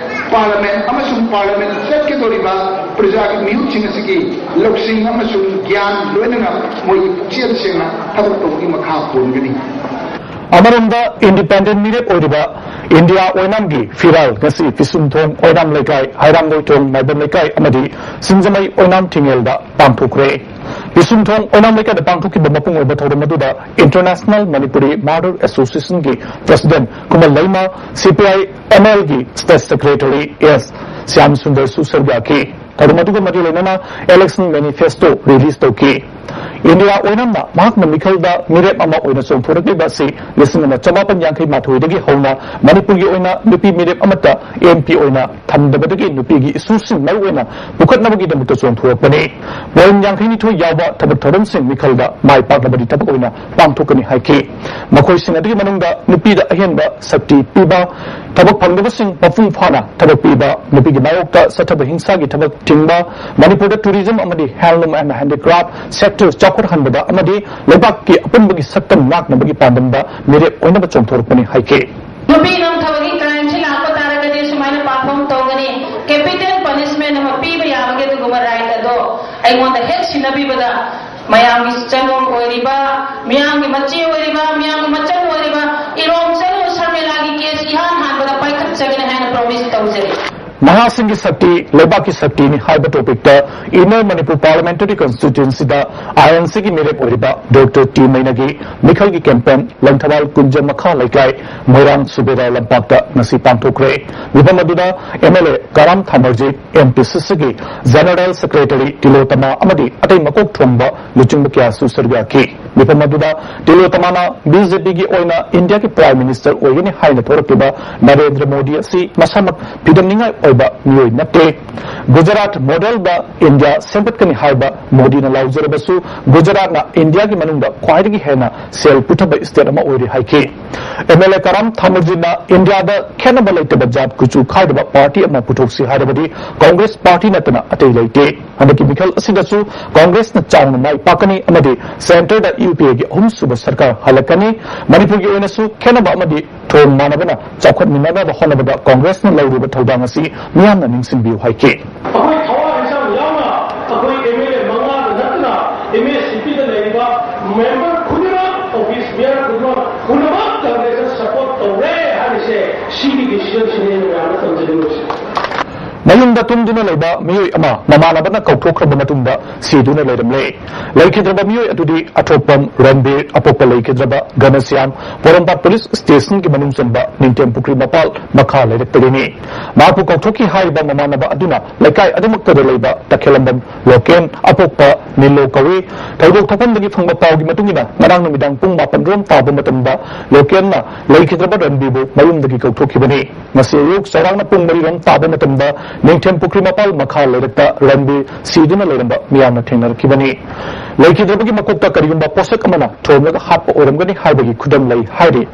ꯄꯥꯔꯂꯃꯦꯟ ꯑꯃꯁꯨꯡ ꯄꯥꯔꯂꯃꯦꯟ ꯆꯠꯀꯗꯧꯔꯤꯕ ꯄ꯭ꯔꯖꯥꯒꯤ ꯃꯤꯍꯨꯠꯁꯤꯡ ꯑꯁꯤꯒꯤ ꯂꯧꯁꯤꯡ ꯑꯃꯁꯨꯡ ꯒ꯭ꯌꯥꯟ ꯂꯣꯏꯅꯅ ꯃꯣꯏꯒꯤ ꯄꯨꯛꯆꯦꯜ ꯁꯦꯡꯅ ꯊꯕꯛ ꯇꯧꯕꯒꯤ ꯃꯈꯥ ꯄꯣꯟꯒꯅꯤ꯫ ꯑꯃꯔꯣꯝꯗ ꯏꯟꯗꯤꯄꯦꯟꯗꯦꯟꯠ ꯃꯤꯔꯦꯞ ꯑꯣꯏꯔꯤꯕ ꯏꯟꯗꯤꯌꯥ ꯑꯣꯏꯅꯥꯝꯒꯤ ꯐꯤꯔꯥꯜ ꯉꯁꯤ ꯄꯤꯁꯨꯝꯊꯣꯡ ꯑꯣꯏꯅꯥꯝ ꯂꯩꯀꯥꯏ, ꯍꯩꯔꯥꯡꯒꯣꯏꯊꯣꯡ ꯃꯥꯏꯕꯝ ꯂꯩꯀꯥꯏ ꯑꯃꯗꯤ ꯁꯤꯡꯖꯃꯩ ꯑꯣꯏꯅꯥꯝ ꯊꯤꯡꯉꯦꯜꯗ ꯄꯥꯡꯊꯣꯛꯈ꯭ꯔꯦ꯫ ꯄꯤꯁꯨꯝꯊꯣꯡ ꯑꯣꯏꯅꯥꯝ ꯂꯩꯀꯥꯏꯗ ꯄꯥꯡꯊꯣꯛꯈꯤꯕ ꯃꯄꯨꯡ ꯑꯣꯏꯕ ꯊꯧꯔꯝ ꯑꯗꯨꯗ International Manipuri Martyr Associationꯒꯤ ꯄ꯭ꯔꯁꯤꯗꯦꯟꯠ ꯈꯨꯃꯟ ꯂꯩꯃ, ꯁꯤꯄꯤꯑꯥꯏ ꯑꯦꯝ ꯑꯦꯜꯒꯤ ꯁ꯭ꯇꯦꯠ ꯁꯦꯀ꯭ꯔꯦꯇꯔꯤ ꯑꯦꯁ ꯁ꯭ꯌꯥꯝ ꯁꯨꯟꯗꯔꯁꯨ ꯁꯔꯨꯛ ꯌꯥꯈꯤ꯫ ꯊꯧꯔꯝ ꯑꯗꯨꯒ ꯃꯔꯤ ꯂꯩꯅꯅ ꯏꯂꯦꯛꯁꯟ ꯃꯦꯅꯤꯐꯦꯁꯇꯣ ꯔꯤꯂꯤꯖ ꯇꯧꯈꯤ꯫ ꯏꯟꯗꯤꯌꯥ ꯑꯣꯏꯅꯝꯅ ꯃꯍꯥꯛꯅ ꯃꯤꯈꯜꯗ ꯃꯤꯔꯦꯞ ꯑꯃ ꯑꯣꯏꯅ ꯆꯣꯡꯊꯣꯔꯛꯂꯤꯕ ꯑꯁꯤ ꯂꯤꯁꯤꯡ ꯑꯃ ꯆꯃꯥꯄꯟ ꯌꯥꯡꯈꯩ ꯃꯥꯊꯣꯏꯗꯒꯤ ꯍꯧꯅ ꯃꯅꯤꯄꯨꯔꯒꯤ ꯑꯣꯏꯅ ꯅꯨꯄꯤ ꯃꯤꯔꯦꯞ ꯑꯃꯠꯇ ꯑꯦꯝ ꯄꯤ ꯑꯣꯏꯅ ꯊꯝꯗꯕꯗꯒꯤ ꯅꯨꯄꯤꯒꯤ ꯏꯁꯨꯁꯤꯡ ꯃꯔꯨꯑꯣꯏꯅ ꯄꯨꯈꯠꯅꯕꯒꯤꯗꯃꯛꯇ ꯆꯣꯡꯊꯣꯔꯛꯄꯅꯤ꯫ ꯄꯣꯏꯟ ꯌꯥꯡꯈꯩꯅꯤꯊꯣꯏ ꯌꯥꯎꯕ ꯊꯕꯛ ꯊꯧꯔꯝꯁꯤꯡ ꯃꯤꯈꯜꯗ ꯃꯥꯏ ꯄꯥꯛꯅꯕꯗꯤ ꯊꯕꯛ ꯑꯣꯏꯅ ꯄꯥꯡꯊꯣꯛꯀꯅꯤ ꯍꯥꯏꯈꯤ꯫ ꯃꯈꯣꯏꯁꯤꯡ ꯑꯗꯨꯒꯤ ꯃꯅꯨꯡꯗ ꯅꯨꯄꯤꯗ ꯑꯍꯦꯟꯕ ꯁꯛꯇꯤ ꯄꯤꯕ, ꯊꯕꯛ ꯐꯪꯗꯕꯁꯤꯡ ꯃꯄꯨꯡ ꯐꯥꯅ ꯊꯕꯛ ꯄꯤꯕ, ꯅꯨꯄꯤꯒꯤ ꯃꯥꯌꯣꯛꯇ ꯆꯠꯊꯕ ꯍꯤꯡꯁꯥꯒꯤ ꯊꯕꯛ ꯊꯤꯡꯕ, ꯃꯅꯤꯄꯨꯔꯗ tourism ꯑꯃꯗꯤ handloom and handicraft sector ꯆꯥꯎꯈꯠꯍꯟꯕꯗ ꯑꯃꯗꯤ ꯂꯩꯕꯥꯛꯀꯤ ꯑꯄꯨꯟꯕꯒꯤ ꯁꯛꯇꯝ ꯉꯥꯛꯅꯕꯒꯤ ꯄꯥꯟꯗꯝꯗ ꯃꯤꯔꯦꯞ ꯑꯣꯏꯅꯕ ꯆꯣꯡꯊꯣꯔꯛꯄꯅꯤ ꯍꯥꯏꯈꯤ꯫ ꯅꯨꯄꯤ ꯅꯝꯊꯕꯒꯤ crimeꯁꯤ ꯂꯥꯛꯄ ꯇꯥꯔꯒꯗꯤ ꯁꯨꯃꯥꯏꯅ perform ꯇꯧꯒꯅꯤ꯫ Capital punishment ꯑꯃ ꯄꯤꯕ ꯌꯥꯕꯒꯤ ꯑꯗꯨꯒꯨꯝꯕ right ꯑꯗꯣ ꯑꯩꯉꯣꯟꯗ ꯍꯦꯛ ꯁꯤꯟꯅꯕꯤꯕꯗ ꯃꯌꯥꯝꯒꯤ ꯆꯅꯨ ꯑꯣꯏꯔꯤꯕ, ꯃꯤꯌꯥꯝꯒꯤ ꯃꯆꯦ ꯑꯣꯏꯔꯤꯕ, ꯃꯤꯌꯥꯝꯒꯤ ꯃꯆꯟ ꯑꯣꯏꯔꯤꯕ, ꯏꯔꯣꯝ ꯆꯅꯨ ꯁꯔꯃꯤꯂꯥꯒꯤ case ꯏꯍꯥꯟ ꯍꯥꯟꯕꯗ ꯄꯥꯏꯈꯠꯆꯒꯅꯤ ꯍꯥꯏꯅ promise ꯇꯧꯖꯔꯤ꯫ ꯅꯍꯥꯁꯤꯡꯒꯤ ꯁꯛꯇꯤ, ꯂꯩꯕꯥꯛꯀꯤ ꯁꯛꯇꯤꯅꯤ ꯍꯥꯏꯕ topicꯇ Inner Manipur Parliamentary Constituencyꯗ INCꯒꯤ ꯃꯤꯔꯦꯞ ꯑꯣꯏꯔꯤꯕ ꯗꯣꯛꯇꯔ ꯇꯤ ꯃꯩꯅꯥꯒꯤ ꯃꯤꯈꯜꯒꯤ campaign ꯂꯪꯊꯕꯥꯜ ꯀꯨꯟꯖ ꯃꯈꯥ ꯂꯩꯀꯥꯏ ꯃꯣꯏꯔꯥꯡ ꯁꯨꯕꯦꯗꯥꯔ ꯂꯝꯄꯥꯛꯇ ꯉꯁꯤ ꯄꯥꯡꯊꯣꯛꯈ꯭ꯔꯦ꯫ ꯃꯤꯐꯝ ꯑꯗꯨꯗ MLA ꯀꯔꯥꯝ ꯊꯥꯃꯔꯖꯤꯠ, MPCCꯒꯤ General Secretary ꯇꯤꯂꯣꯇꯃꯥ ꯑꯃꯗꯤ ꯑꯇꯩ ꯃꯀꯣꯛ ꯊꯣꯡꯕ ꯂꯨꯆꯤꯡꯕ ꯀꯌꯥꯁꯨ ꯁꯔꯨꯛ ꯌꯥꯈꯤ꯫ ꯃꯤꯐꯝ ꯑꯗꯨꯗ ꯇꯤꯂꯣꯇꯃꯥꯅ BJPꯒꯤ ꯑꯣꯏꯅ ꯏꯟꯗꯤꯌꯥꯒꯤ Prime Minister ꯑꯣꯏꯒꯅꯤ ꯍꯥꯏꯅ ꯊꯣꯔꯛꯂꯤꯕ ꯅꯔꯦꯟꯗ꯭ꯔ ꯃꯣꯗꯤ ꯑꯁꯤ ꯃꯁꯥꯃꯛ ꯐꯤꯗꯝꯅꯤꯡꯉꯥꯏ ꯑꯣꯏꯕ ꯃꯤꯑꯣꯏ ꯅꯠꯇꯦ꯫ ꯒꯨꯖꯔꯥꯠ modelꯗ ꯏꯟꯗꯤꯌꯥ ꯁꯦꯝꯒꯠꯀꯅꯤ ꯍꯥꯏꯕ ꯃꯣꯗꯤꯅ ꯂꯥꯎꯖꯔꯕꯁꯨ ꯒꯨꯖꯔꯥꯠꯅ ꯏꯟꯗꯤꯌꯥꯒꯤ ꯃꯅꯨꯡꯗ ꯈ꯭ꯋꯥꯏꯗꯒꯤ ꯍꯦꯟꯅ ꯁꯦꯜ ꯄꯨꯊꯕ state ꯑꯃ ꯑꯣꯏꯔꯤ ꯍꯥꯏꯈꯤ꯫ MLA ꯀꯔꯥꯝ ꯊꯥꯃꯔꯖꯤꯠꯅ ꯏꯟꯗꯤꯌꯥꯗ ꯈꯦꯠꯅꯕ ꯂꯩꯇꯕ ꯖꯥꯠ ꯀꯨꯆꯨ ꯈꯥꯏꯗꯕ party ꯑꯃ ꯄꯨꯊꯣꯛꯁꯤ ꯍꯥꯏꯔꯕꯗꯤ Congress party ꯅꯠꯇꯅ ꯑꯇꯩ ꯂꯩꯇꯦ꯫ ꯍꯟꯗꯛꯀꯤ ꯃꯤꯈꯜ ꯑꯁꯤꯗꯁꯨ Congressꯅ ꯆꯥꯎꯅ ꯃꯥꯏ ꯄꯥꯛꯀꯅꯤ ꯑꯃꯗꯤ centreꯗ UPAꯒꯤ ꯑꯍꯨꯝꯁꯨꯕ ꯁꯔꯀꯥꯔ ꯍꯜꯂꯛꯀꯅꯤ꯫ ꯃꯅꯤꯄꯨꯔꯒꯤ ꯑꯣꯏꯅꯁꯨ ꯈꯦꯠꯅꯕ ꯑꯃꯗꯤ ꯊꯣꯡ ꯃꯥꯟꯅꯕꯅ ꯆꯥꯎꯈꯠꯃꯤꯟꯅꯅꯕ ꯍꯣꯠꯅꯕꯗ Congressꯅ ꯂꯧꯔꯤꯕ ꯊꯧꯗꯥꯡ ꯑꯁꯤ ꯃꯤꯌꯥꯝꯅ ꯅꯤꯡꯁꯤꯡꯕꯤꯌꯨ ꯍꯥꯏꯈꯤ꯫ ꯑꯩꯈꯣꯏ ꯊꯋꯥ ꯍꯛꯆꯥꯡ ꯌꯥꯎꯅ ꯑꯩꯈꯣꯏ MLA ꯃꯉꯥꯗ ꯅꯠꯇꯅ MACPꯗ ꯂꯩꯔꯤꯕ member ꯈꯨꯗꯤꯡꯃꯛ, office bearer ꯈꯨꯗꯤꯡꯃꯛ, ꯄꯨꯝꯅꯃꯛ Congressꯇ support ꯇꯧꯔꯦ ꯍꯥꯏꯔꯤꯁꯦ ꯁꯤꯒꯤ decisionꯁꯤꯅꯦ ꯑꯩꯅ ꯃꯌꯥꯝꯗ ꯇꯝꯖꯅꯤꯡꯕꯁꯦ꯫ ꯃꯌꯨꯝꯗ ꯇꯨꯝꯗꯨꯅ ꯂꯩꯕ ꯃꯤꯑꯣꯏ ꯑꯃ ꯃꯃꯥꯟꯅꯕꯅ ꯀꯧꯊꯣꯛꯈ꯭ꯔꯕ ꯃꯇꯨꯡꯗ ꯁꯤꯗꯨꯅ ꯂꯩꯔꯝꯂꯦ꯫ ꯂꯩꯈꯤꯗ꯭ꯔꯕ ꯃꯤꯑꯣꯏ ꯑꯗꯨꯗꯤ ꯑꯊꯣꯛꯄꯝ ꯔꯟꯕꯤꯔ, ꯑꯄꯣꯛꯄ ꯂꯩꯈꯤꯗ꯭ꯔꯕ ꯘꯅꯁ꯭ꯌꯥꯝ, ꯄꯣꯔꯣꯝꯄꯥꯠ ꯄꯨꯂꯤꯁ ꯁ꯭ꯇꯦꯁꯟꯒꯤ ꯃꯅꯨꯡ ꯆꯟꯕ ꯅꯤꯡꯊꯦꯝ ꯄꯨꯈ꯭ꯔꯤ ꯃꯄꯥꯜ ꯃꯈꯥ ꯂꯩꯔꯛꯇꯒꯤꯅꯤ꯫ ꯃꯍꯥꯛꯄꯨ ꯀꯧꯊꯣꯛꯈꯤ ꯍꯥꯏꯔꯤꯕ ꯃꯃꯥꯟꯅꯕ ꯑꯗꯨꯅ ꯂꯩꯀꯥꯏ ꯑꯗꯨꯃꯛꯇꯗ ꯂꯩꯕ ꯇꯈꯦꯂꯝꯕꯝ ꯂꯣꯀꯦꯟ, ꯑꯄꯣꯛꯄ ꯅꯤꯂꯣ ꯀꯧꯏ꯫ ꯊꯧꯗꯣꯛ ꯊꯣꯛꯐꯝꯗꯒꯤ ꯐꯪꯕ ꯄꯥꯎꯒꯤ ꯃꯇꯨꯡ ꯏꯟꯅ, ꯉꯔꯥꯡ ꯅꯨꯃꯤꯗꯥꯡ ꯄꯨꯡ ꯃꯥꯄꯟ ꯔꯣꯝ ꯇꯥꯕ ꯃꯇꯝꯗ ꯂꯣꯀꯦꯟꯅ ꯂꯩꯈꯤꯗ꯭ꯔꯕ ꯔꯟꯕꯤꯔꯕꯨ ꯃꯌꯨꯝꯗꯒꯤ ꯀꯧꯊꯣꯛꯈꯤꯕꯅꯤ꯫ ꯉꯁꯤ ꯑꯌꯨꯛ ꯆꯥꯎꯔꯥꯛꯅ ꯄꯨꯡ ꯃꯔꯤ ꯔꯣꯝ ꯇꯥꯕ ꯃꯇꯝꯗ ꯅꯤꯡꯊꯦꯝ ꯄꯨꯈ꯭ꯔꯤ ꯃꯄꯥꯜ ꯃꯈꯥ ꯂꯩꯔꯛꯇ ꯔꯟꯕꯤꯔ ꯁꯤꯗꯨꯅ ꯂꯩꯔꯝꯕ ꯃꯤꯌꯥꯝꯅ ꯊꯦꯡꯅꯔꯛꯈꯤꯕꯅꯤ꯫ ꯂꯩꯈꯤꯗ꯭ꯔꯕꯒꯤ ꯃꯀꯣꯛꯇ ꯀꯔꯤꯒꯨꯝꯕ ꯄꯣꯠꯁꯛ ꯑꯃꯅ ꯊꯣꯝꯂꯒ ꯍꯥꯠꯄ ꯑꯣꯏꯔꯝꯒꯅꯤ ꯍꯥꯏꯕꯒꯤ ꯈꯨꯗꯝ ꯂꯩ ꯍꯥꯏꯔꯤ꯫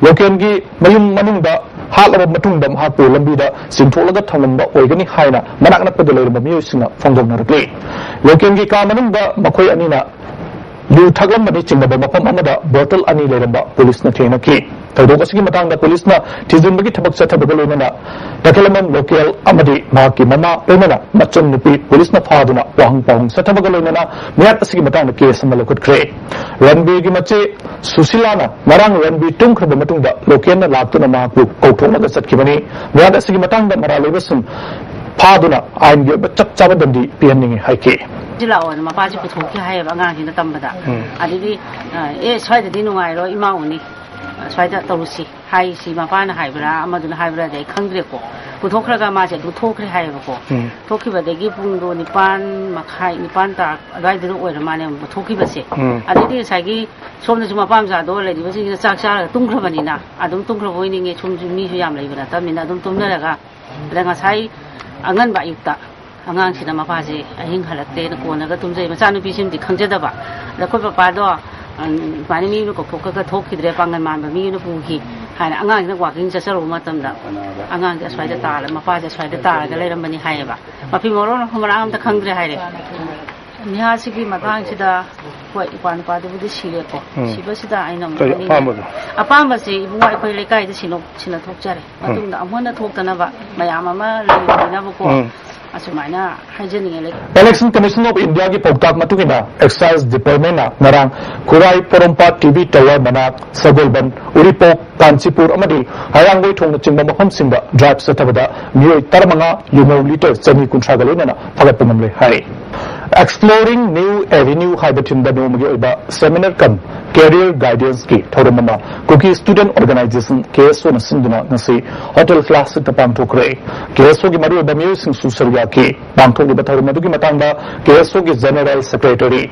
ꯂꯣꯀꯦꯟꯒꯤ ꯃꯌꯨꯝ ꯃꯅꯨꯡꯗ ꯍꯥꯠꯂꯕ ꯃꯇꯨꯡꯗ ꯃꯍꯥꯛꯄꯨ ꯂꯝꯕꯤꯗ ꯆꯤꯡꯊꯣꯛꯂꯒ ꯊꯝꯂꯝꯕ ꯑꯣꯏꯒꯅꯤ ꯍꯥꯏꯅ ꯃꯅꯥꯛ ꯅꯛꯄꯗ ꯂꯩꯔꯝꯕ ꯃꯤꯑꯣꯏꯁꯤꯡꯅ ꯐꯣꯡꯗꯣꯛꯅꯔꯛꯂꯤ꯫ ꯂꯣꯀꯦꯟꯒꯤ ꯀꯥ ꯃꯅꯨꯡꯗ ꯃꯈꯣꯏ ꯑꯅꯤꯅ ꯌꯨ ꯊꯛꯂꯝꯕꯅꯤ ꯆꯤꯡꯅꯕ ꯃꯐꯝ ꯑꯃꯗ ꯕꯣꯇꯜ ꯑꯅꯤ ꯂꯩꯔꯝꯕ ꯄꯨꯂꯤꯁꯅ ꯊꯦꯡꯅꯈꯤ꯫ ꯊꯧꯗꯣꯛ ꯑꯁꯤꯒꯤ ꯃꯇꯥꯡꯗ ꯄꯨꯂꯤꯁꯅ ꯊꯤꯖꯤꯟꯕꯒꯤ ꯊꯕꯛ ꯆꯠꯊꯕꯒ ꯂꯣꯏꯅꯅ ꯇꯈꯦꯂꯝꯕꯝ ꯂꯣꯀꯦꯜ ꯑꯃꯗꯤ ꯃꯍꯥꯛꯀꯤ ꯃꯃꯥ ꯂꯣꯏꯅꯅ ꯃꯆꯟ ꯅꯨꯄꯤ ꯄꯨꯂꯤꯁꯅ ꯐꯥꯗꯨꯅ ꯋꯥꯍꯪ ꯄꯥꯎꯍꯪ ꯆꯠꯊꯕꯒ ꯂꯣꯏꯅꯅ ꯃꯌꯥꯠ ꯑꯁꯤꯒꯤ ꯃꯇꯥꯡꯗ ꯀꯦꯁ ꯑꯃ ꯂꯧꯈꯠꯈ꯭ꯔꯦ꯫ ꯔꯟꯕꯤꯔꯒꯤ ꯃꯆꯦ ꯁꯨꯁꯤꯂꯥꯅ ꯉꯔꯥꯡ ꯔꯟꯕꯤꯔ ꯇꯨꯝꯈ꯭ꯔꯕ ꯃꯇꯨꯡꯗ ꯂꯣꯀꯦꯜꯅ ꯂꯥꯛꯇꯨꯅ ꯃꯍꯥꯛꯄꯨ ꯀꯧꯊꯣꯛꯂꯒ ꯆꯠꯈꯤꯕꯅꯤ꯫ ꯃꯌꯥꯠ ꯑꯁꯤꯒꯤ ꯃꯇꯥꯡꯗ ꯃꯔꯥꯜ ꯂꯩꯕꯁꯤꯡ ꯐꯥꯗꯨꯅ ꯑꯥꯏꯟꯒꯤ ꯑꯣꯏꯕ ꯆꯞ ꯆꯥꯕ ꯗꯟꯗꯤ ꯄꯤꯍꯟꯅꯤꯡꯏ ꯍꯥꯏꯈꯤ꯫ ꯁꯤ ꯂꯥꯛꯑꯣꯅ ꯃꯄꯥꯁꯦ ꯄꯨꯊꯣꯛꯈꯤ ꯍꯥꯏꯌꯦꯕ ꯑꯉꯥꯡꯁꯤꯡꯗ ꯇꯝꯕꯗ꯫ ꯎꯝ꯫ ꯑꯗꯩꯗꯤ, ꯑ, "ꯑꯦ, ꯁ꯭ꯋꯥꯏꯗꯗꯤ ꯅꯨꯡꯉꯥꯏꯔꯣꯏ, ꯏꯃꯥ ꯎꯅꯤ, ꯑ, ꯁ꯭ꯋꯥꯏꯗ ꯇꯧꯔꯨꯁꯤ" ꯍꯥꯏꯁꯤ ꯃꯄꯥꯅ ꯍꯥꯏꯕ꯭ꯔꯥ ꯑꯃꯗꯨꯅ ꯍꯥꯏꯕ꯭ꯔꯥꯗꯤ ꯑꯩ ꯈꯪꯗ꯭ꯔꯦꯀꯣ꯫ ꯄꯨꯊꯣꯛꯈ꯭ꯔꯒ ꯃꯥꯁꯦ ꯑꯗꯨꯝ ꯊꯣꯛꯈ꯭ꯔꯦ ꯍꯥꯏꯌꯦꯕꯀꯣ꯫ ꯎꯝ꯫ ꯊꯣꯛꯈꯤꯕꯗꯒꯤ ꯄꯨꯡꯗꯣ ꯅꯤꯄꯥꯟ ꯃꯈꯥꯏ, ꯅꯤꯄꯥꯟ ꯇꯥ-, ꯑꯗꯨꯋꯥꯏꯗꯨꯗ ꯑꯣꯏꯔ ꯃꯥꯜꯂꯦ ꯑꯃꯨꯛ ꯊꯣꯛꯈꯤꯕꯁꯦ꯫ ꯎꯝ꯫ ꯑꯗꯩꯗꯤ ꯉꯁꯥꯏꯒꯤ ꯁꯣꯝꯗꯁꯨ ꯃꯄꯥ ꯃꯆꯥꯗꯣ ꯂꯩꯔꯤꯕꯁꯤꯡꯁꯤꯅ ꯆꯥꯛ ꯆꯥꯔꯒ ꯇꯨꯝꯈ꯭ꯔꯕꯅꯤꯅ ꯑꯗꯨꯝ ꯇꯨꯝꯈ꯭ꯔꯕ ꯑꯣꯏꯅꯤꯡꯉꯦ꯫ ꯁꯣꯝꯁꯨ ꯃꯤꯁꯨ ꯌꯥꯝ ꯂꯩꯕ ꯅꯠꯇꯕꯅꯤꯅ ꯑꯗꯨꯝ ꯇꯨꯝꯅꯔꯒ ꯑꯗ ꯉꯁꯥꯏ ꯑꯉꯟꯕ ꯑꯌꯨꯛꯇ ꯑꯉꯥꯡꯁꯤꯅ ꯃꯄꯥꯁꯦ ꯑꯍꯤꯡ ꯍꯜꯂꯛꯇꯦꯅ ꯀꯣꯟꯅꯒ ꯇꯨꯝꯖꯩ꯫ ꯃꯆꯥꯅꯨꯄꯤꯁꯤꯃꯗꯤ ꯈꯪꯖꯗꯕ꯫ ꯑꯗ ꯑꯩꯈꯣꯏ ꯄꯄꯥꯗꯣ, ꯎꯝ, ꯁꯨꯃꯥꯏꯅ ꯃꯤ ꯑꯃꯅ ꯀꯧꯊꯣꯛꯈ꯭ꯔꯒ ꯊꯣꯛꯈꯤꯗ꯭ꯔꯦ, ꯄꯥꯡꯒꯜ ꯃꯥꯟꯕ ꯃꯤ ꯑꯃꯅ ꯄꯨꯈꯤ ꯍꯥꯏꯅ ꯑꯉꯥꯡꯁꯤꯅ ꯋꯥꯀꯤꯡ ꯆꯠꯆꯔꯨꯕ ꯃꯇꯝꯗ ꯑꯉꯥꯡꯁꯦ ꯑꯁ꯭ꯋꯥꯏꯗ ꯇꯥꯔ, ꯃꯄꯥꯁꯦ ꯑꯁ꯭ꯋꯥꯏꯗ ꯇꯥꯔꯒ ꯂꯩꯔꯝꯕꯅꯤ ꯍꯥꯏꯌꯦꯕ꯫ ꯃꯐꯤ ꯃꯔꯣꯟ ꯃꯐꯝ ꯃꯔꯥꯡ ꯑꯝꯇ ꯈꯪꯗ꯭ꯔꯦ ꯍꯥꯏꯔꯦ꯫ ꯅꯤꯍꯥꯁꯤꯒꯤ ꯃꯇꯥꯡꯁꯤꯗ, ꯍꯣꯏ, ꯏꯄ꯭ꯋꯥ ꯅꯨꯄꯥꯗꯨꯕꯨꯗꯤ ꯁꯤꯔꯦꯀꯣ꯫ ꯎꯝ꯫ ꯁꯤꯕꯁꯤꯗ ꯑꯩꯅ ꯑꯃꯨꯛ ꯀꯔꯤ ꯍꯥꯏꯅꯤꯡꯉꯤ, ꯑꯄꯥꯝꯕꯗꯣ? ꯑꯄꯥꯝꯕꯁꯦ ꯏꯕꯨꯡꯉꯣ ꯑꯩꯈꯣꯏ ꯂꯩꯀꯥꯏꯗ ꯁꯤꯅꯣ-, ꯁꯤꯅ ꯊꯣꯛꯆꯔꯦ꯫ ꯎꯝ꯫ ꯃꯇꯨꯡꯗ ꯑꯃꯨꯛ ꯍꯟꯅ ꯊꯣꯛꯇꯅꯕ ꯃꯌꯥꯝ ꯑꯃ ꯂꯩꯕꯅꯤꯅꯕꯀꯣ꯫ ꯎꯝ꯫ ꯑꯁꯨꯃꯥꯏꯅ ꯍꯥꯏꯖꯅꯤꯡꯉꯦ꯫ Election Commission of Indiaꯒꯤ ꯄꯥꯎꯇꯥꯛ ꯃꯇꯨꯡ ꯏꯟꯅ Excise Departmentꯅ ꯉꯔꯥꯡ ꯈꯨꯔꯥꯏ, ꯄꯣꯔꯣꯝꯄꯥꯠ, ꯇꯤ ꯕꯤ ꯇꯋꯥꯔ ꯃꯅꯥꯛ, ꯁꯒꯣꯜꯕꯟ, ꯎꯔꯤꯄꯣꯛ, ꯀꯥꯟꯆꯤꯄꯨꯔ ꯑꯃꯗꯤ ꯍꯩꯔꯥꯡꯒꯣꯏ ꯊꯣꯡꯅꯆꯤꯡꯕ ꯃꯐꯝꯁꯤꯡꯗ drive ꯆꯠꯊꯕꯗ ꯃꯤꯑꯣꯏ ꯇꯔꯥꯃꯉꯥ ꯌꯨꯃꯧ litre ꯆꯅꯤ ꯀꯨꯟꯊ꯭ꯔꯥꯒ ꯂꯣꯏꯅꯅ ꯐꯒꯠꯄ ꯉꯝꯂꯦ ꯍꯥꯏꯔꯤ꯫ Exploring New Avenue ꯍꯥꯏꯕ ꯊꯤꯝꯗ ꯅꯣꯡꯃꯒꯤ ꯑꯣꯏꯕ seminar cum career guidanceꯀꯤ ꯊꯧꯔꯝ ꯑꯃ ꯀꯨꯀꯤ Student Organisation, ꯀꯦ ꯑꯦꯁ ꯑꯣꯅ ꯁꯤꯟꯗꯨꯅ ꯉꯁꯤ Hotel Classicꯇ ꯄꯥꯡꯊꯣꯛꯈ꯭ꯔꯦ꯫ ꯀꯦ ꯑꯦꯁ ꯑꯣꯒꯤ ꯃꯔꯨꯑꯣꯏꯕ ꯃꯤꯑꯣꯏꯁꯤꯡꯁꯨ ꯁꯔꯨꯛ ꯌꯥꯈꯤ꯫ ꯄꯥꯡꯊꯣꯛꯂꯤꯕ ꯊꯧꯔꯝ ꯑꯗꯨꯒꯤ ꯃꯇꯥꯡꯗ ꯀꯦ ꯑꯦꯁ ꯑꯣꯒꯤ General Secretary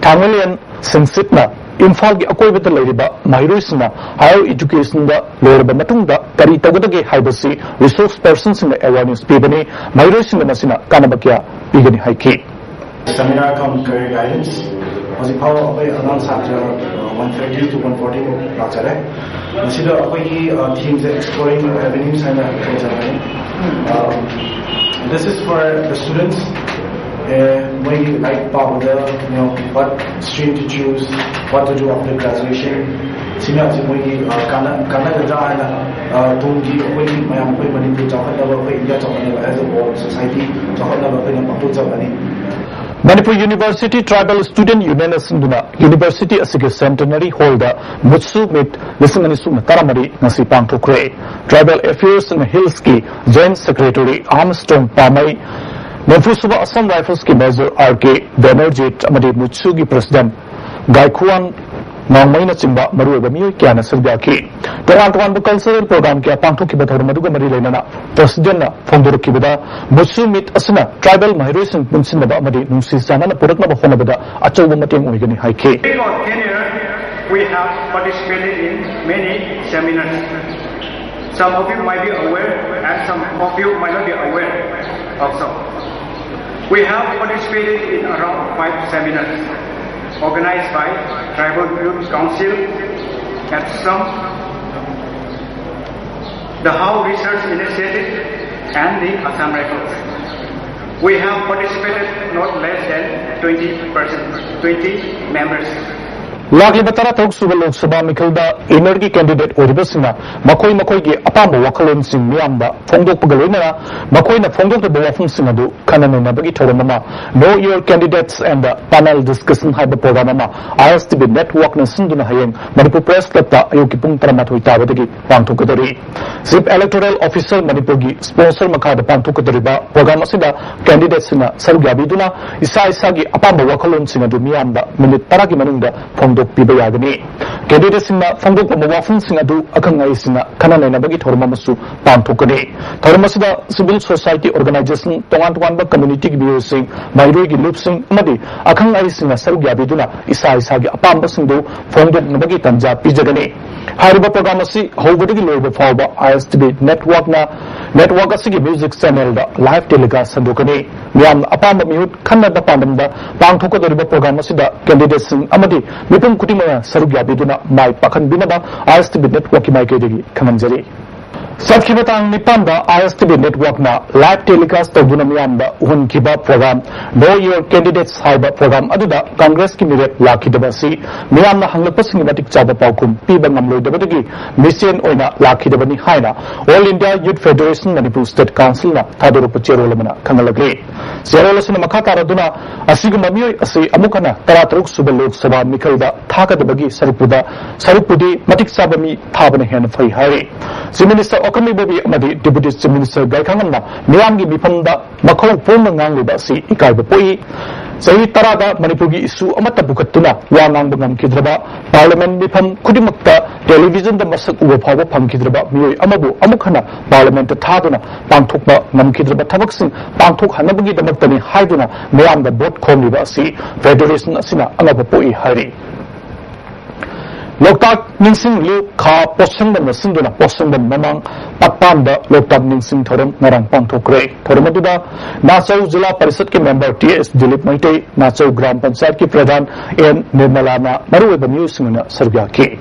ꯊꯥꯡꯃꯩꯂꯦꯟ ꯁꯤꯡꯁꯤꯠꯅ ꯏꯝꯐꯥꯜꯒꯤ ꯑꯀꯣꯏꯕꯗ ꯂꯩꯔꯤꯕ ꯃꯍꯩꯔꯣꯏꯁꯤꯡꯅ higher educationꯗ ꯂꯣꯏꯔꯕ ꯃꯇꯨꯡꯗ ꯀꯔꯤ ꯇꯧꯒꯗꯒꯦ ꯍꯥꯏꯕꯁꯤ resource personꯁꯤꯡꯅ awareness ꯄꯤꯕꯅꯤ꯫ ꯃꯍꯩꯔꯣꯏꯁꯤꯡꯗ ꯃꯁꯤꯅ ꯀꯥꯟꯅꯕ ꯀꯌꯥ ꯄꯤꯒꯅꯤ ꯍꯥꯏꯈꯤ꯫ Seminar cum career guidance ꯍꯧꯖꯤꯛ ꯐꯥꯎꯕ ꯑꯩꯈꯣꯏ ꯑꯉꯥꯡ ꯁꯥꯇ꯭ꯔ one thirty to one forty ꯃꯨꯛ ꯂꯥꯛꯆꯔꯦ꯫ ꯃꯁꯤꯗ ꯑꯩꯈꯣꯏꯒꯤ themeꯁꯦ Exploring New Avenues ꯍꯥꯏꯅ ꯊꯝꯖꯕꯅꯤ꯫ This is for the students. ꯃꯣꯏꯒꯤ ꯂꯥꯏꯔꯤꯛ ꯄꯥꯕꯗ, you know, what stream to choose, what to do after graduation, ꯁꯤ ꯃꯌꯥꯝꯁꯦ ꯃꯣꯏꯒꯤ ꯀꯥꯟꯅꯒꯗ꯭ꯔꯥ ꯍꯥꯏꯅ ꯇꯨꯡꯒꯤ ꯑꯩꯈꯣꯏꯒꯤ ꯃꯌꯥꯝ, ꯑꯩꯈꯣꯏ ꯃꯅꯤꯄꯨꯔ ꯆꯥꯎꯈꯠꯅꯕ, ꯑꯩꯈꯣꯏ ꯏꯟꯗꯤꯌꯥ ꯆꯥꯎꯈꯠꯅꯕ, as a whole society ꯆꯥꯎꯈꯠꯅꯕ ꯑꯩꯈꯣꯏꯅ ꯄꯥꯡꯊꯣꯛꯆꯕꯅꯤ꯫ Manipur University Tribal Student Unionꯅ ꯁꯤꯟꯗꯨꯅ university ꯑꯁꯤꯒꯤ Centenary Hallꯗ Mutsu Meet ꯂꯤꯁꯤꯡ ꯑꯅꯤ ꯁꯨꯞꯅ ꯇꯔꯥꯃꯔꯤ ꯉꯁꯤ ꯄꯥꯡꯊꯣꯛꯈ꯭ꯔꯦ꯫ Tribal Affairs and Hillsꯀꯤ Joint Secretary Armstrong ꯄꯥꯃꯩ, ꯅꯤꯐꯨ ꯁꯨꯕ Assam Riflesꯀꯤ Major ꯑꯥꯔ ꯀꯦ ꯕꯦꯅꯔꯖꯤꯠ ꯑꯃꯗꯤ Mutsuꯒꯤ President ꯒꯥꯏꯈꯨꯋꯥꯟ ꯉꯥꯡꯃꯩꯅꯆꯤꯡꯕ ꯃꯔꯨꯑꯣꯏꯕ ꯃꯤꯑꯣꯏ ꯀꯌꯥꯅ ꯁꯔꯨꯛ ꯌꯥꯈꯤ꯫ ꯇꯣꯉꯥꯟ ꯇꯣꯉꯥꯟꯕ cultural program ꯀꯌꯥ ꯄꯥꯡꯊꯣꯛꯈꯤꯕ ꯊꯧꯔꯝ ꯑꯗꯨꯒ ꯃꯔꯤ ꯂꯩꯅꯅ Presidentꯅ ꯐꯣꯡꯗꯣꯔꯛꯈꯤꯕꯗ, Mutsu Meet ꯑꯁꯤꯅ tribal ꯃꯍꯩꯔꯣꯏꯁꯤꯡ ꯄꯨꯟꯁꯤꯟꯅꯕ ꯑꯃꯗꯤ ꯅꯨꯡꯁꯤ ꯆꯥꯟꯅꯅ ꯄꯨꯔꯛꯅꯕ ꯍꯣꯠꯅꯕꯗ ꯑꯆꯧꯕ ꯃꯇꯦꯡ ꯑꯣꯏꯒꯅꯤ ꯍꯥꯏꯈꯤ꯫ During our tenure, we have participated in many seminars. Some of you might be aware, and some of you might not be aware also. We have participated in around five seminars organized by Tribal Youth Council, ATSUM, the How Research Initiative, and the Assam Rifles. We have participated not less than twenty persons, twenty members. ꯂꯥꯛꯂꯤꯕ ꯇꯔꯥꯇꯔꯨꯛ ꯁꯨꯕ ꯂꯣꯛ ꯁꯚꯥ ꯃꯤꯈꯜꯗ ꯏꯟꯅꯔꯒꯤ ꯀꯦꯟꯗꯤꯗꯦꯠ ꯑꯣꯏꯔꯤꯕꯁꯤꯡꯅ ꯃꯈꯣꯏ ꯃꯈꯣꯏꯒꯤ ꯑꯄꯥꯝꯕ ꯋꯥꯈꯜꯂꯣꯟꯁꯤꯡ ꯃꯤꯌꯥꯝꯗ ꯐꯣꯡꯗꯣꯛꯄꯒ ꯂꯣꯏꯅꯅ ꯃꯈꯣꯏꯅ ꯐꯣꯡꯗꯣꯛꯇꯕ ꯋꯥꯐꯝꯁꯤꯡ ꯑꯗꯨ ꯈꯟꯅ ꯅꯩꯅꯕꯒꯤ ꯊꯧꯔꯝ ꯑꯃ, Know Your Candidates and Panel Discussion ꯍꯥꯏꯕ ꯄ꯭ꯔꯣꯒ꯭ꯔꯥꯝ ꯑꯃ ISTV Networkꯅ ꯁꯤꯟꯗꯨꯅ ꯍꯌꯦꯡ ꯃꯅꯤꯄꯨꯔ ꯄ꯭ꯔꯦꯁ ꯀ꯭ꯂꯕꯇ ꯑꯌꯨꯛꯀꯤ ꯄꯨꯡ ꯇꯔꯥꯃꯥꯊꯣꯏ ꯇꯥꯕꯗꯒꯤ ꯄꯥꯡꯊꯣꯛꯀꯗꯧꯔꯤ꯫ Chief Electoral Officer ꯃꯅꯤꯄꯨꯔꯒꯤ ꯁ꯭ꯄꯣꯟꯁꯔ ꯃꯈꯥꯗ ꯄꯥꯡꯊꯣꯛꯀꯗꯧꯔꯤꯕ ꯄ꯭ꯔꯣꯒ꯭ꯔꯥꯝ ꯑꯁꯤꯗ ꯀꯦꯟꯗꯤꯗꯦꯠꯁꯤꯡꯅ ꯁꯔꯨꯛ ꯌꯥꯕꯤꯗꯨꯅ ꯏꯁꯥ ꯏꯁꯥꯒꯤ ꯑꯄꯥꯝꯕ ꯋꯥꯈꯜꯂꯣꯟꯁꯤꯡ ꯑꯗꯨ ꯃꯤꯌꯥꯝꯗ ꯃꯤꯅꯤꯠ ꯇꯔꯥꯒꯤ ꯃꯅꯨꯡꯗ ꯐꯣꯡꯗꯣꯛꯄꯤꯕ ꯌꯥꯒꯅꯤ꯫ ꯀꯦꯟꯗꯤꯗꯦꯠꯁꯤꯡꯅ ꯐꯣꯡꯗꯣꯛꯂꯝꯕ ꯋꯥꯐꯝꯁꯤꯡ ꯑꯗꯨ ꯑꯈꯪ ꯑꯍꯩꯁꯤꯡꯅ ꯈꯟꯅ ꯅꯩꯅꯕꯒꯤ ꯊꯧꯔꯝ ꯑꯃꯁꯨ ꯄꯥꯡꯊꯣꯛꯀꯅꯤ꯫ ꯊꯧꯔꯝ ꯑꯁꯤꯗ civil society organization, ꯇꯣꯉꯥꯟ ꯇꯣꯉꯥꯟꯕ communityꯒꯤ ꯃꯤꯑꯣꯏꯁꯤꯡ, ꯃꯍꯩꯔꯣꯏꯒꯤ ꯂꯨꯞꯁꯤꯡ ꯑꯃꯗꯤ ꯑꯈꯪ ꯑꯍꯩꯁꯤꯡꯅ ꯁꯔꯨꯛ ꯌꯥꯕꯤꯗꯨꯅ ꯏꯁꯥ ꯏꯁꯥꯒꯤ ꯑꯄꯥꯝꯕꯁꯤꯡꯗꯨ ꯐꯣꯡꯗꯣꯛꯅꯕꯒꯤ ꯇꯥꯟꯖꯥ ꯄꯤꯖꯒꯅꯤ꯫ ꯍꯥꯏꯔꯤꯕ ꯄ꯭ꯔꯣꯒ꯭ꯔꯥꯝ ꯑꯁꯤ ꯍꯧꯕꯗꯒꯤ ꯂꯣꯏꯕ ꯐꯥꯎꯕ ISTV Networkꯅ, network ꯑꯁꯤꯒꯤ music channelꯗ live telecast ꯁꯟꯗꯣꯛꯀꯅꯤ꯫ ꯃꯤꯌꯥꯝꯅ ꯑꯄꯥꯝꯕ ꯃꯤꯍꯨꯠ ꯈꯟꯅꯕ ꯄꯥꯟꯗꯝꯗ ꯄꯥꯡꯊꯣꯛꯀꯗꯧꯔꯤꯕ ꯄ꯭ꯔꯣꯒ꯭ꯔꯥꯝ ꯑꯁꯤꯗ ꯀꯦꯟꯗꯤꯗꯦꯠꯁꯤꯡ ꯑꯃꯗꯤ ꯃꯤꯄꯨꯝ ꯈꯨꯗꯤꯡꯃꯛꯅ ꯁꯔꯨꯛ ꯌꯥꯕꯤꯗꯨꯅ ꯃꯥꯏ ꯄꯥꯛꯍꯟꯕꯤꯅꯕ ISTV Networkꯀꯤ ꯃꯥꯏꯀꯩꯗꯒꯤ ꯈꯪꯍꯟꯖꯔꯤ꯫ ꯆꯠꯈꯤꯕ ꯇꯥꯡ ꯅꯤꯄꯥꯟꯗ ISTV Networkꯅ live telecast ꯇꯧꯗꯨꯅ ꯃꯤꯌꯥꯝꯗ ꯎꯍꯟꯈꯤꯕ ꯄ꯭ꯔꯣꯒ꯭ꯔꯥꯝ Know Your Candidates ꯍꯥꯏꯕ ꯄ꯭ꯔꯣꯒ꯭ꯔꯥꯝ ꯑꯗꯨꯗ ꯀꯪꯒ꯭ꯔꯦꯁꯀꯤ ꯃꯤꯔꯦꯞ ꯂꯥꯛꯈꯤꯗꯕ ꯑꯁꯤ ꯃꯤꯌꯥꯝꯅ ꯍꯪꯂꯛꯄꯁꯤꯡꯒꯤ ꯃꯇꯤꯛ ꯆꯥꯕ ꯄꯥꯎꯈꯨꯝ ꯄꯤꯕ ꯉꯝꯂꯣꯏꯗꯕꯗꯒꯤ ꯃꯤꯆꯦꯟ ꯑꯣꯏꯅ ꯂꯥꯛꯈꯤꯗꯕꯅꯤ ꯍꯥꯏꯅ All India Youth Federation Manipur State Councilꯅ ꯊꯥꯗꯣꯔꯛꯄ ꯆꯦꯔꯣꯜ ꯑꯃꯅ ꯈꯪꯍꯜꯂꯛꯂꯤ꯫ ꯆꯦꯔꯣꯜ ꯑꯁꯤꯅ ꯃꯈꯥ ꯇꯥꯔꯗꯨꯅ ꯑꯁꯤꯒꯨꯝꯕ ꯃꯤꯑꯣꯏ ꯑꯁꯤ ꯑꯃꯨꯛ ꯍꯟꯅ ꯇꯔꯥꯇꯔꯨꯛ ꯁꯨꯕ ꯂꯣꯛ ꯁꯚꯥ ꯃꯤꯈꯜꯗ ꯊꯥꯒꯗꯕꯒꯤ ꯁꯔꯨꯛꯄꯨꯗ, ꯁꯔꯨꯛꯄꯨꯗꯤ ꯃꯇꯤꯛ ꯆꯥꯕ ꯃꯤ ꯊꯥꯕꯅ ꯍꯦꯟꯅ ꯐꯩ ꯍꯥꯏꯔꯤ꯫ Chief Minister Okam Ibobi ꯑꯃꯗꯤ Deputy Chief Minister ꯒꯥꯏꯈꯥꯉꯝꯅ ꯃꯤꯌꯥꯝꯒꯤ ꯃꯤꯐꯝꯗ ꯃꯈꯧ ꯄꯨꯝꯅ ꯉꯥꯡꯂꯤꯕ ꯑꯁꯤ ꯏꯀꯥꯏꯕ ꯄꯣꯛꯏ꯫ ꯆꯍꯤ ꯇꯔꯥꯗ ꯃꯅꯤꯄꯨꯔꯒꯤ issue ꯑꯃꯠꯇ ꯄꯨꯈꯠꯇꯨꯅ ꯋꯥ ꯉꯥꯡꯕ ꯉꯝꯈꯤꯗ꯭ꯔꯕ, parliament ꯃꯤꯐꯝ ꯈꯨꯗꯤꯡꯃꯛꯇ televisionꯗ ꯃꯁꯛ ꯎꯕ ꯐꯥꯎꯕ ꯐꯪꯈꯤꯗ꯭ꯔꯕ ꯃꯤꯑꯣꯏ ꯑꯃꯕꯨ ꯑꯃꯨꯛ ꯍꯟꯅ parliamentꯇ ꯊꯥꯗꯨꯅ ꯄꯥꯡꯊꯣꯛꯄ ꯉꯝꯈꯤꯗ꯭ꯔꯕ ꯊꯕꯛꯁꯤꯡ ꯄꯥꯡꯊꯣꯛꯍꯟꯅꯕꯒꯤꯗꯃꯛꯇꯅꯤ ꯍꯥꯏꯗꯨꯅ ꯃꯤꯌꯥꯝꯗ vote ꯈꯣꯝꯂꯤꯕ ꯑꯁꯤ federation ꯑꯁꯤꯅ ꯑꯉꯛꯄ ꯄꯣꯛꯏ ꯍꯥꯏꯔꯤ꯫ ꯂꯣꯛꯇꯥꯛ ꯅꯤꯡꯁꯤꯡꯂꯨ ꯈꯥ ꯄꯣꯠꯁꯪꯕꯝꯅ ꯁꯤꯟꯗꯨꯅ ꯄꯣꯠꯁꯪꯕꯝ ꯃꯃꯥꯡ ꯄꯥꯠꯄꯥꯟꯗ ꯂꯣꯛꯇꯥꯛ ꯅꯤꯡꯁꯤꯡ ꯊꯧꯔꯝ ꯉꯔꯥꯡ ꯄꯥꯡꯊꯣꯛꯈ꯭ꯔꯦ꯫ ꯊꯧꯔꯝ ꯑꯗꯨꯗ ꯅꯥꯆꯧ ꯖꯤꯂꯥ ꯄꯔꯤꯁꯠꯀꯤ member T S Dilip Meitei, Nachou ꯒ꯭ꯔꯥꯝ ꯄꯟꯆꯥꯌꯠꯀꯤ ꯄ꯭ꯔꯙꯥꯟ ꯑꯦꯟ ꯅꯤꯔꯃꯂꯥꯅ ꯃꯔꯨꯑꯣꯏꯕ ꯃꯤꯑꯣꯏꯁꯤꯡ ꯑꯣꯏꯅ ꯁꯔꯨꯛ ꯌꯥꯈꯤ꯫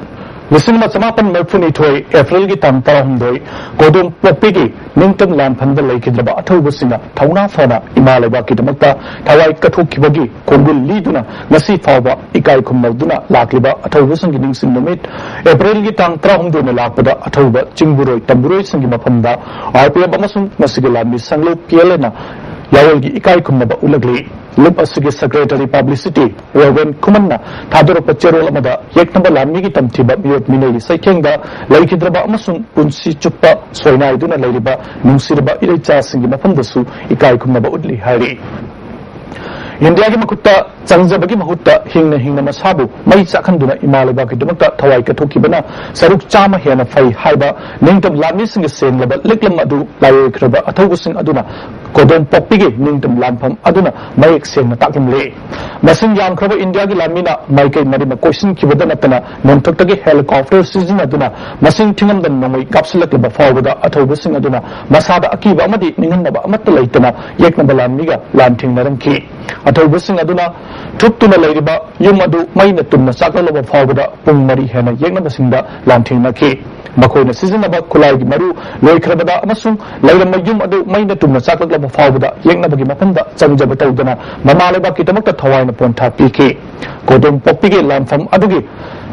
ꯂꯤꯁꯤꯡ ꯑꯃ ꯆꯃꯥꯄꯟ ꯃꯔꯤꯐꯨꯅꯤꯊꯣꯏ ꯑꯦꯄ꯭ꯔꯤꯜꯒꯤ ꯇꯥꯡ ꯇꯔꯥꯍꯨꯝꯗꯣꯏ ꯀꯣꯗꯣꯝ ꯄꯣꯛꯄꯤꯒꯤ ꯅꯤꯡꯇꯝ ꯂꯥꯟꯐꯝꯗ ꯂꯩꯈꯤꯗ꯭ꯔꯕ ꯑꯊꯧꯕꯁꯤꯡꯅ ꯊꯧꯅꯥ ꯐꯅ ꯏꯃꯥ ꯂꯩꯕꯥꯛꯀꯤꯗꯃꯛꯇ ꯊꯋꯥꯏ ꯀꯠꯊꯣꯛꯈꯤꯕꯒꯤ ꯈꯣꯡꯒꯨꯜ ꯂꯤꯗꯨꯅ ꯉꯁꯤ ꯐꯥꯎꯕ ꯏꯀꯥꯏ ꯈꯨꯝꯅꯗꯨꯅ ꯂꯥꯛꯂꯤꯕ ꯑꯊꯧꯕꯁꯤꯡꯒꯤ ꯅꯤꯡꯁꯤꯡ ꯅꯨꯃꯤꯠ ꯑꯦꯄ꯭ꯔꯤꯜꯒꯤ ꯇꯥꯡ ꯇꯔꯥꯍꯨꯝꯗꯣꯏꯅ ꯂꯥꯛꯄꯗ ꯑꯊꯧꯕ ꯆꯤꯡꯕꯨꯔꯣꯏ ꯇꯝꯕꯨꯔꯣꯏꯁꯤꯡꯒꯤ ꯃꯐꯝꯗ RPF ꯑꯃꯁꯨꯡ ꯃꯁꯤꯒꯤ ꯂꯥꯟꯃꯤ ꯁꯪꯂꯨꯞ PLAꯅ ꯌꯥꯑꯣꯜꯒꯤ ꯏꯀꯥꯏ ꯈꯨꯝꯅꯕ ꯎꯠꯂꯛꯂꯤ꯫ ꯂꯨꯞ ꯑꯁꯤꯒꯤ ꯁꯦꯀ꯭ꯔꯦꯇꯔꯤ ꯄꯕ꯭ꯂꯤꯁꯤꯇꯤ ꯔꯣꯕꯦꯟ ꯈꯨꯃꯟꯅ ꯊꯥꯗꯣꯔꯛꯄ ꯆꯦꯔꯣꯜ ꯑꯃꯗ ꯌꯦꯛꯅꯕ ꯂꯥꯟꯃꯤꯒꯤ ꯇꯝꯊꯤꯕ ꯃꯤꯑꯣꯠ ꯃꯤꯅꯩꯒꯤ ꯆꯩꯊꯦꯡꯗ ꯂꯩꯈꯤꯗ꯭ꯔꯕ ꯑꯃꯁꯨꯡ ꯄꯨꯟꯁꯤ ꯆꯨꯞꯄ ꯁꯣꯏꯅꯥꯏꯗꯨꯅ ꯂꯩꯔꯤꯕ ꯅꯨꯡꯁꯤꯔꯕ ꯏꯔꯩꯆꯥꯁꯤꯡꯒꯤ ꯃꯐꯝꯗꯁꯨ ꯏꯀꯥꯏ ꯈꯨꯝꯅꯕ ꯎꯠꯂꯤ ꯍꯥꯏꯔꯤ꯫ ꯏꯟꯗꯤꯌꯥꯒꯤ ꯃꯈꯨꯠꯇ ꯆꯪꯖꯕꯒꯤ ꯃꯍꯨꯠꯇ ꯍꯤꯡꯅ ꯍꯤꯡꯅ ꯃꯁꯥꯕꯨ ꯃꯩ ꯆꯥꯛꯍꯟꯗꯨꯅ ꯏꯃꯥ ꯂꯩꯕꯥꯛꯀꯤꯗꯃꯛꯇ ꯊꯋꯥꯏ ꯀꯠꯊꯣꯛꯈꯤꯕꯅ ꯁꯔꯨꯛ ꯆꯥꯝꯃ ꯍꯦꯟꯅ ꯐꯩ ꯍꯥꯏꯕ ꯅꯤꯡꯇꯝ ꯂꯥꯟꯃꯤꯁꯤꯡꯒꯤ ꯁꯦꯡꯂꯕ ꯂꯤꯛꯂꯝ ꯑꯗꯨ ꯂꯥꯏꯑꯣꯏꯈ꯭ꯔꯕ ꯑꯊꯧꯕꯁꯤꯡ ꯑꯗꯨꯅ ꯀꯣꯗꯣꯝ ꯄꯣꯛꯄꯤꯒꯤ ꯅꯤꯡꯇꯝ ꯂꯥꯟꯐꯝ ꯑꯗꯨꯅ ꯃꯌꯦꯛ ꯁꯦꯡꯅ ꯇꯥꯛꯂꯝꯂꯦ꯫ ꯃꯁꯤꯡ ꯌꯥꯝꯈ꯭ꯔꯕ ꯏꯟꯗꯤꯌꯥꯒꯤ ꯂꯥꯟꯃꯤꯅ ꯃꯥꯏꯀꯩ ꯃꯔꯤꯃꯛ ꯀꯣꯏꯁꯤꯟꯈꯤꯕꯗ ꯅꯠꯇꯅ ꯅꯣꯡꯊꯛꯇꯒꯤ ꯍꯦꯂꯤꯀꯣꯞꯇꯔ ꯁꯤꯖꯤꯟꯅꯗꯨꯅ ꯃꯁꯤꯡ ꯊꯤꯉꯝꯗꯅ ꯅꯣꯡꯃꯩ ꯀꯥꯞꯁꯤꯜꯂꯛꯂꯕ ꯐꯥꯎꯕꯗ ꯑꯊꯧꯕꯁꯤꯡ ꯑꯗꯨꯅ ꯃꯁꯥꯗ ꯑꯀꯤꯕ ꯑꯃꯗꯤ ꯅꯤꯡꯍꯟꯅꯕ ꯑꯃꯠꯇ ꯂꯩꯇꯅ ꯌꯦꯛꯅꯕ ꯂꯥꯟꯃꯤꯒ ꯂꯥꯟꯊꯦꯡꯅꯔꯝꯈꯤ꯫ ꯑꯊꯧꯕꯁꯤꯡ ꯑꯗꯨꯅ ꯊꯨꯞꯇꯨꯅ ꯂꯩꯔꯤꯕ ꯌꯨꯝ ꯑꯗꯨ ꯃꯩꯅ ꯇꯨꯝꯅ ꯆꯥꯛꯂꯛꯂꯕ ꯐꯥꯎꯕꯗ ꯄꯨꯡ ꯃꯔꯤ ꯍꯦꯟꯅ ꯌꯦꯛꯅꯕꯁꯤꯡꯗ ꯂꯥꯟꯊꯦꯡꯅꯈꯤ꯫ ꯃꯈꯣꯏꯅ ꯁꯤꯖꯤꯟꯅꯕ ꯈꯨꯠꯂꯥꯏꯒꯤ ꯃꯔꯨ ꯂꯣꯏꯈ꯭ꯔꯕꯗ ꯑꯃꯁꯨꯡ ꯂꯩꯔꯝꯕ ꯌꯨꯝ ꯑꯗꯨ ꯃꯩꯅ ꯇꯨꯝꯅ ꯆꯥꯛꯂꯛꯂꯕ ꯐꯥꯎꯕꯗ ꯌꯦꯛꯅꯕꯒꯤ ꯃꯐꯝꯗ ꯆꯪꯖꯕ ꯇꯧꯗꯅ ꯃꯃꯥ ꯂꯩꯕꯥꯛꯀꯤꯗꯃꯛꯇ ꯊꯋꯥꯏꯅ ꯄꯣꯟꯊꯥ ꯄꯤꯈꯤ꯫ ꯀꯣꯗꯣꯝ ꯄꯣꯛꯄꯤꯒꯤ ꯂꯥꯟꯐꯝ ꯑꯗꯨꯒꯤ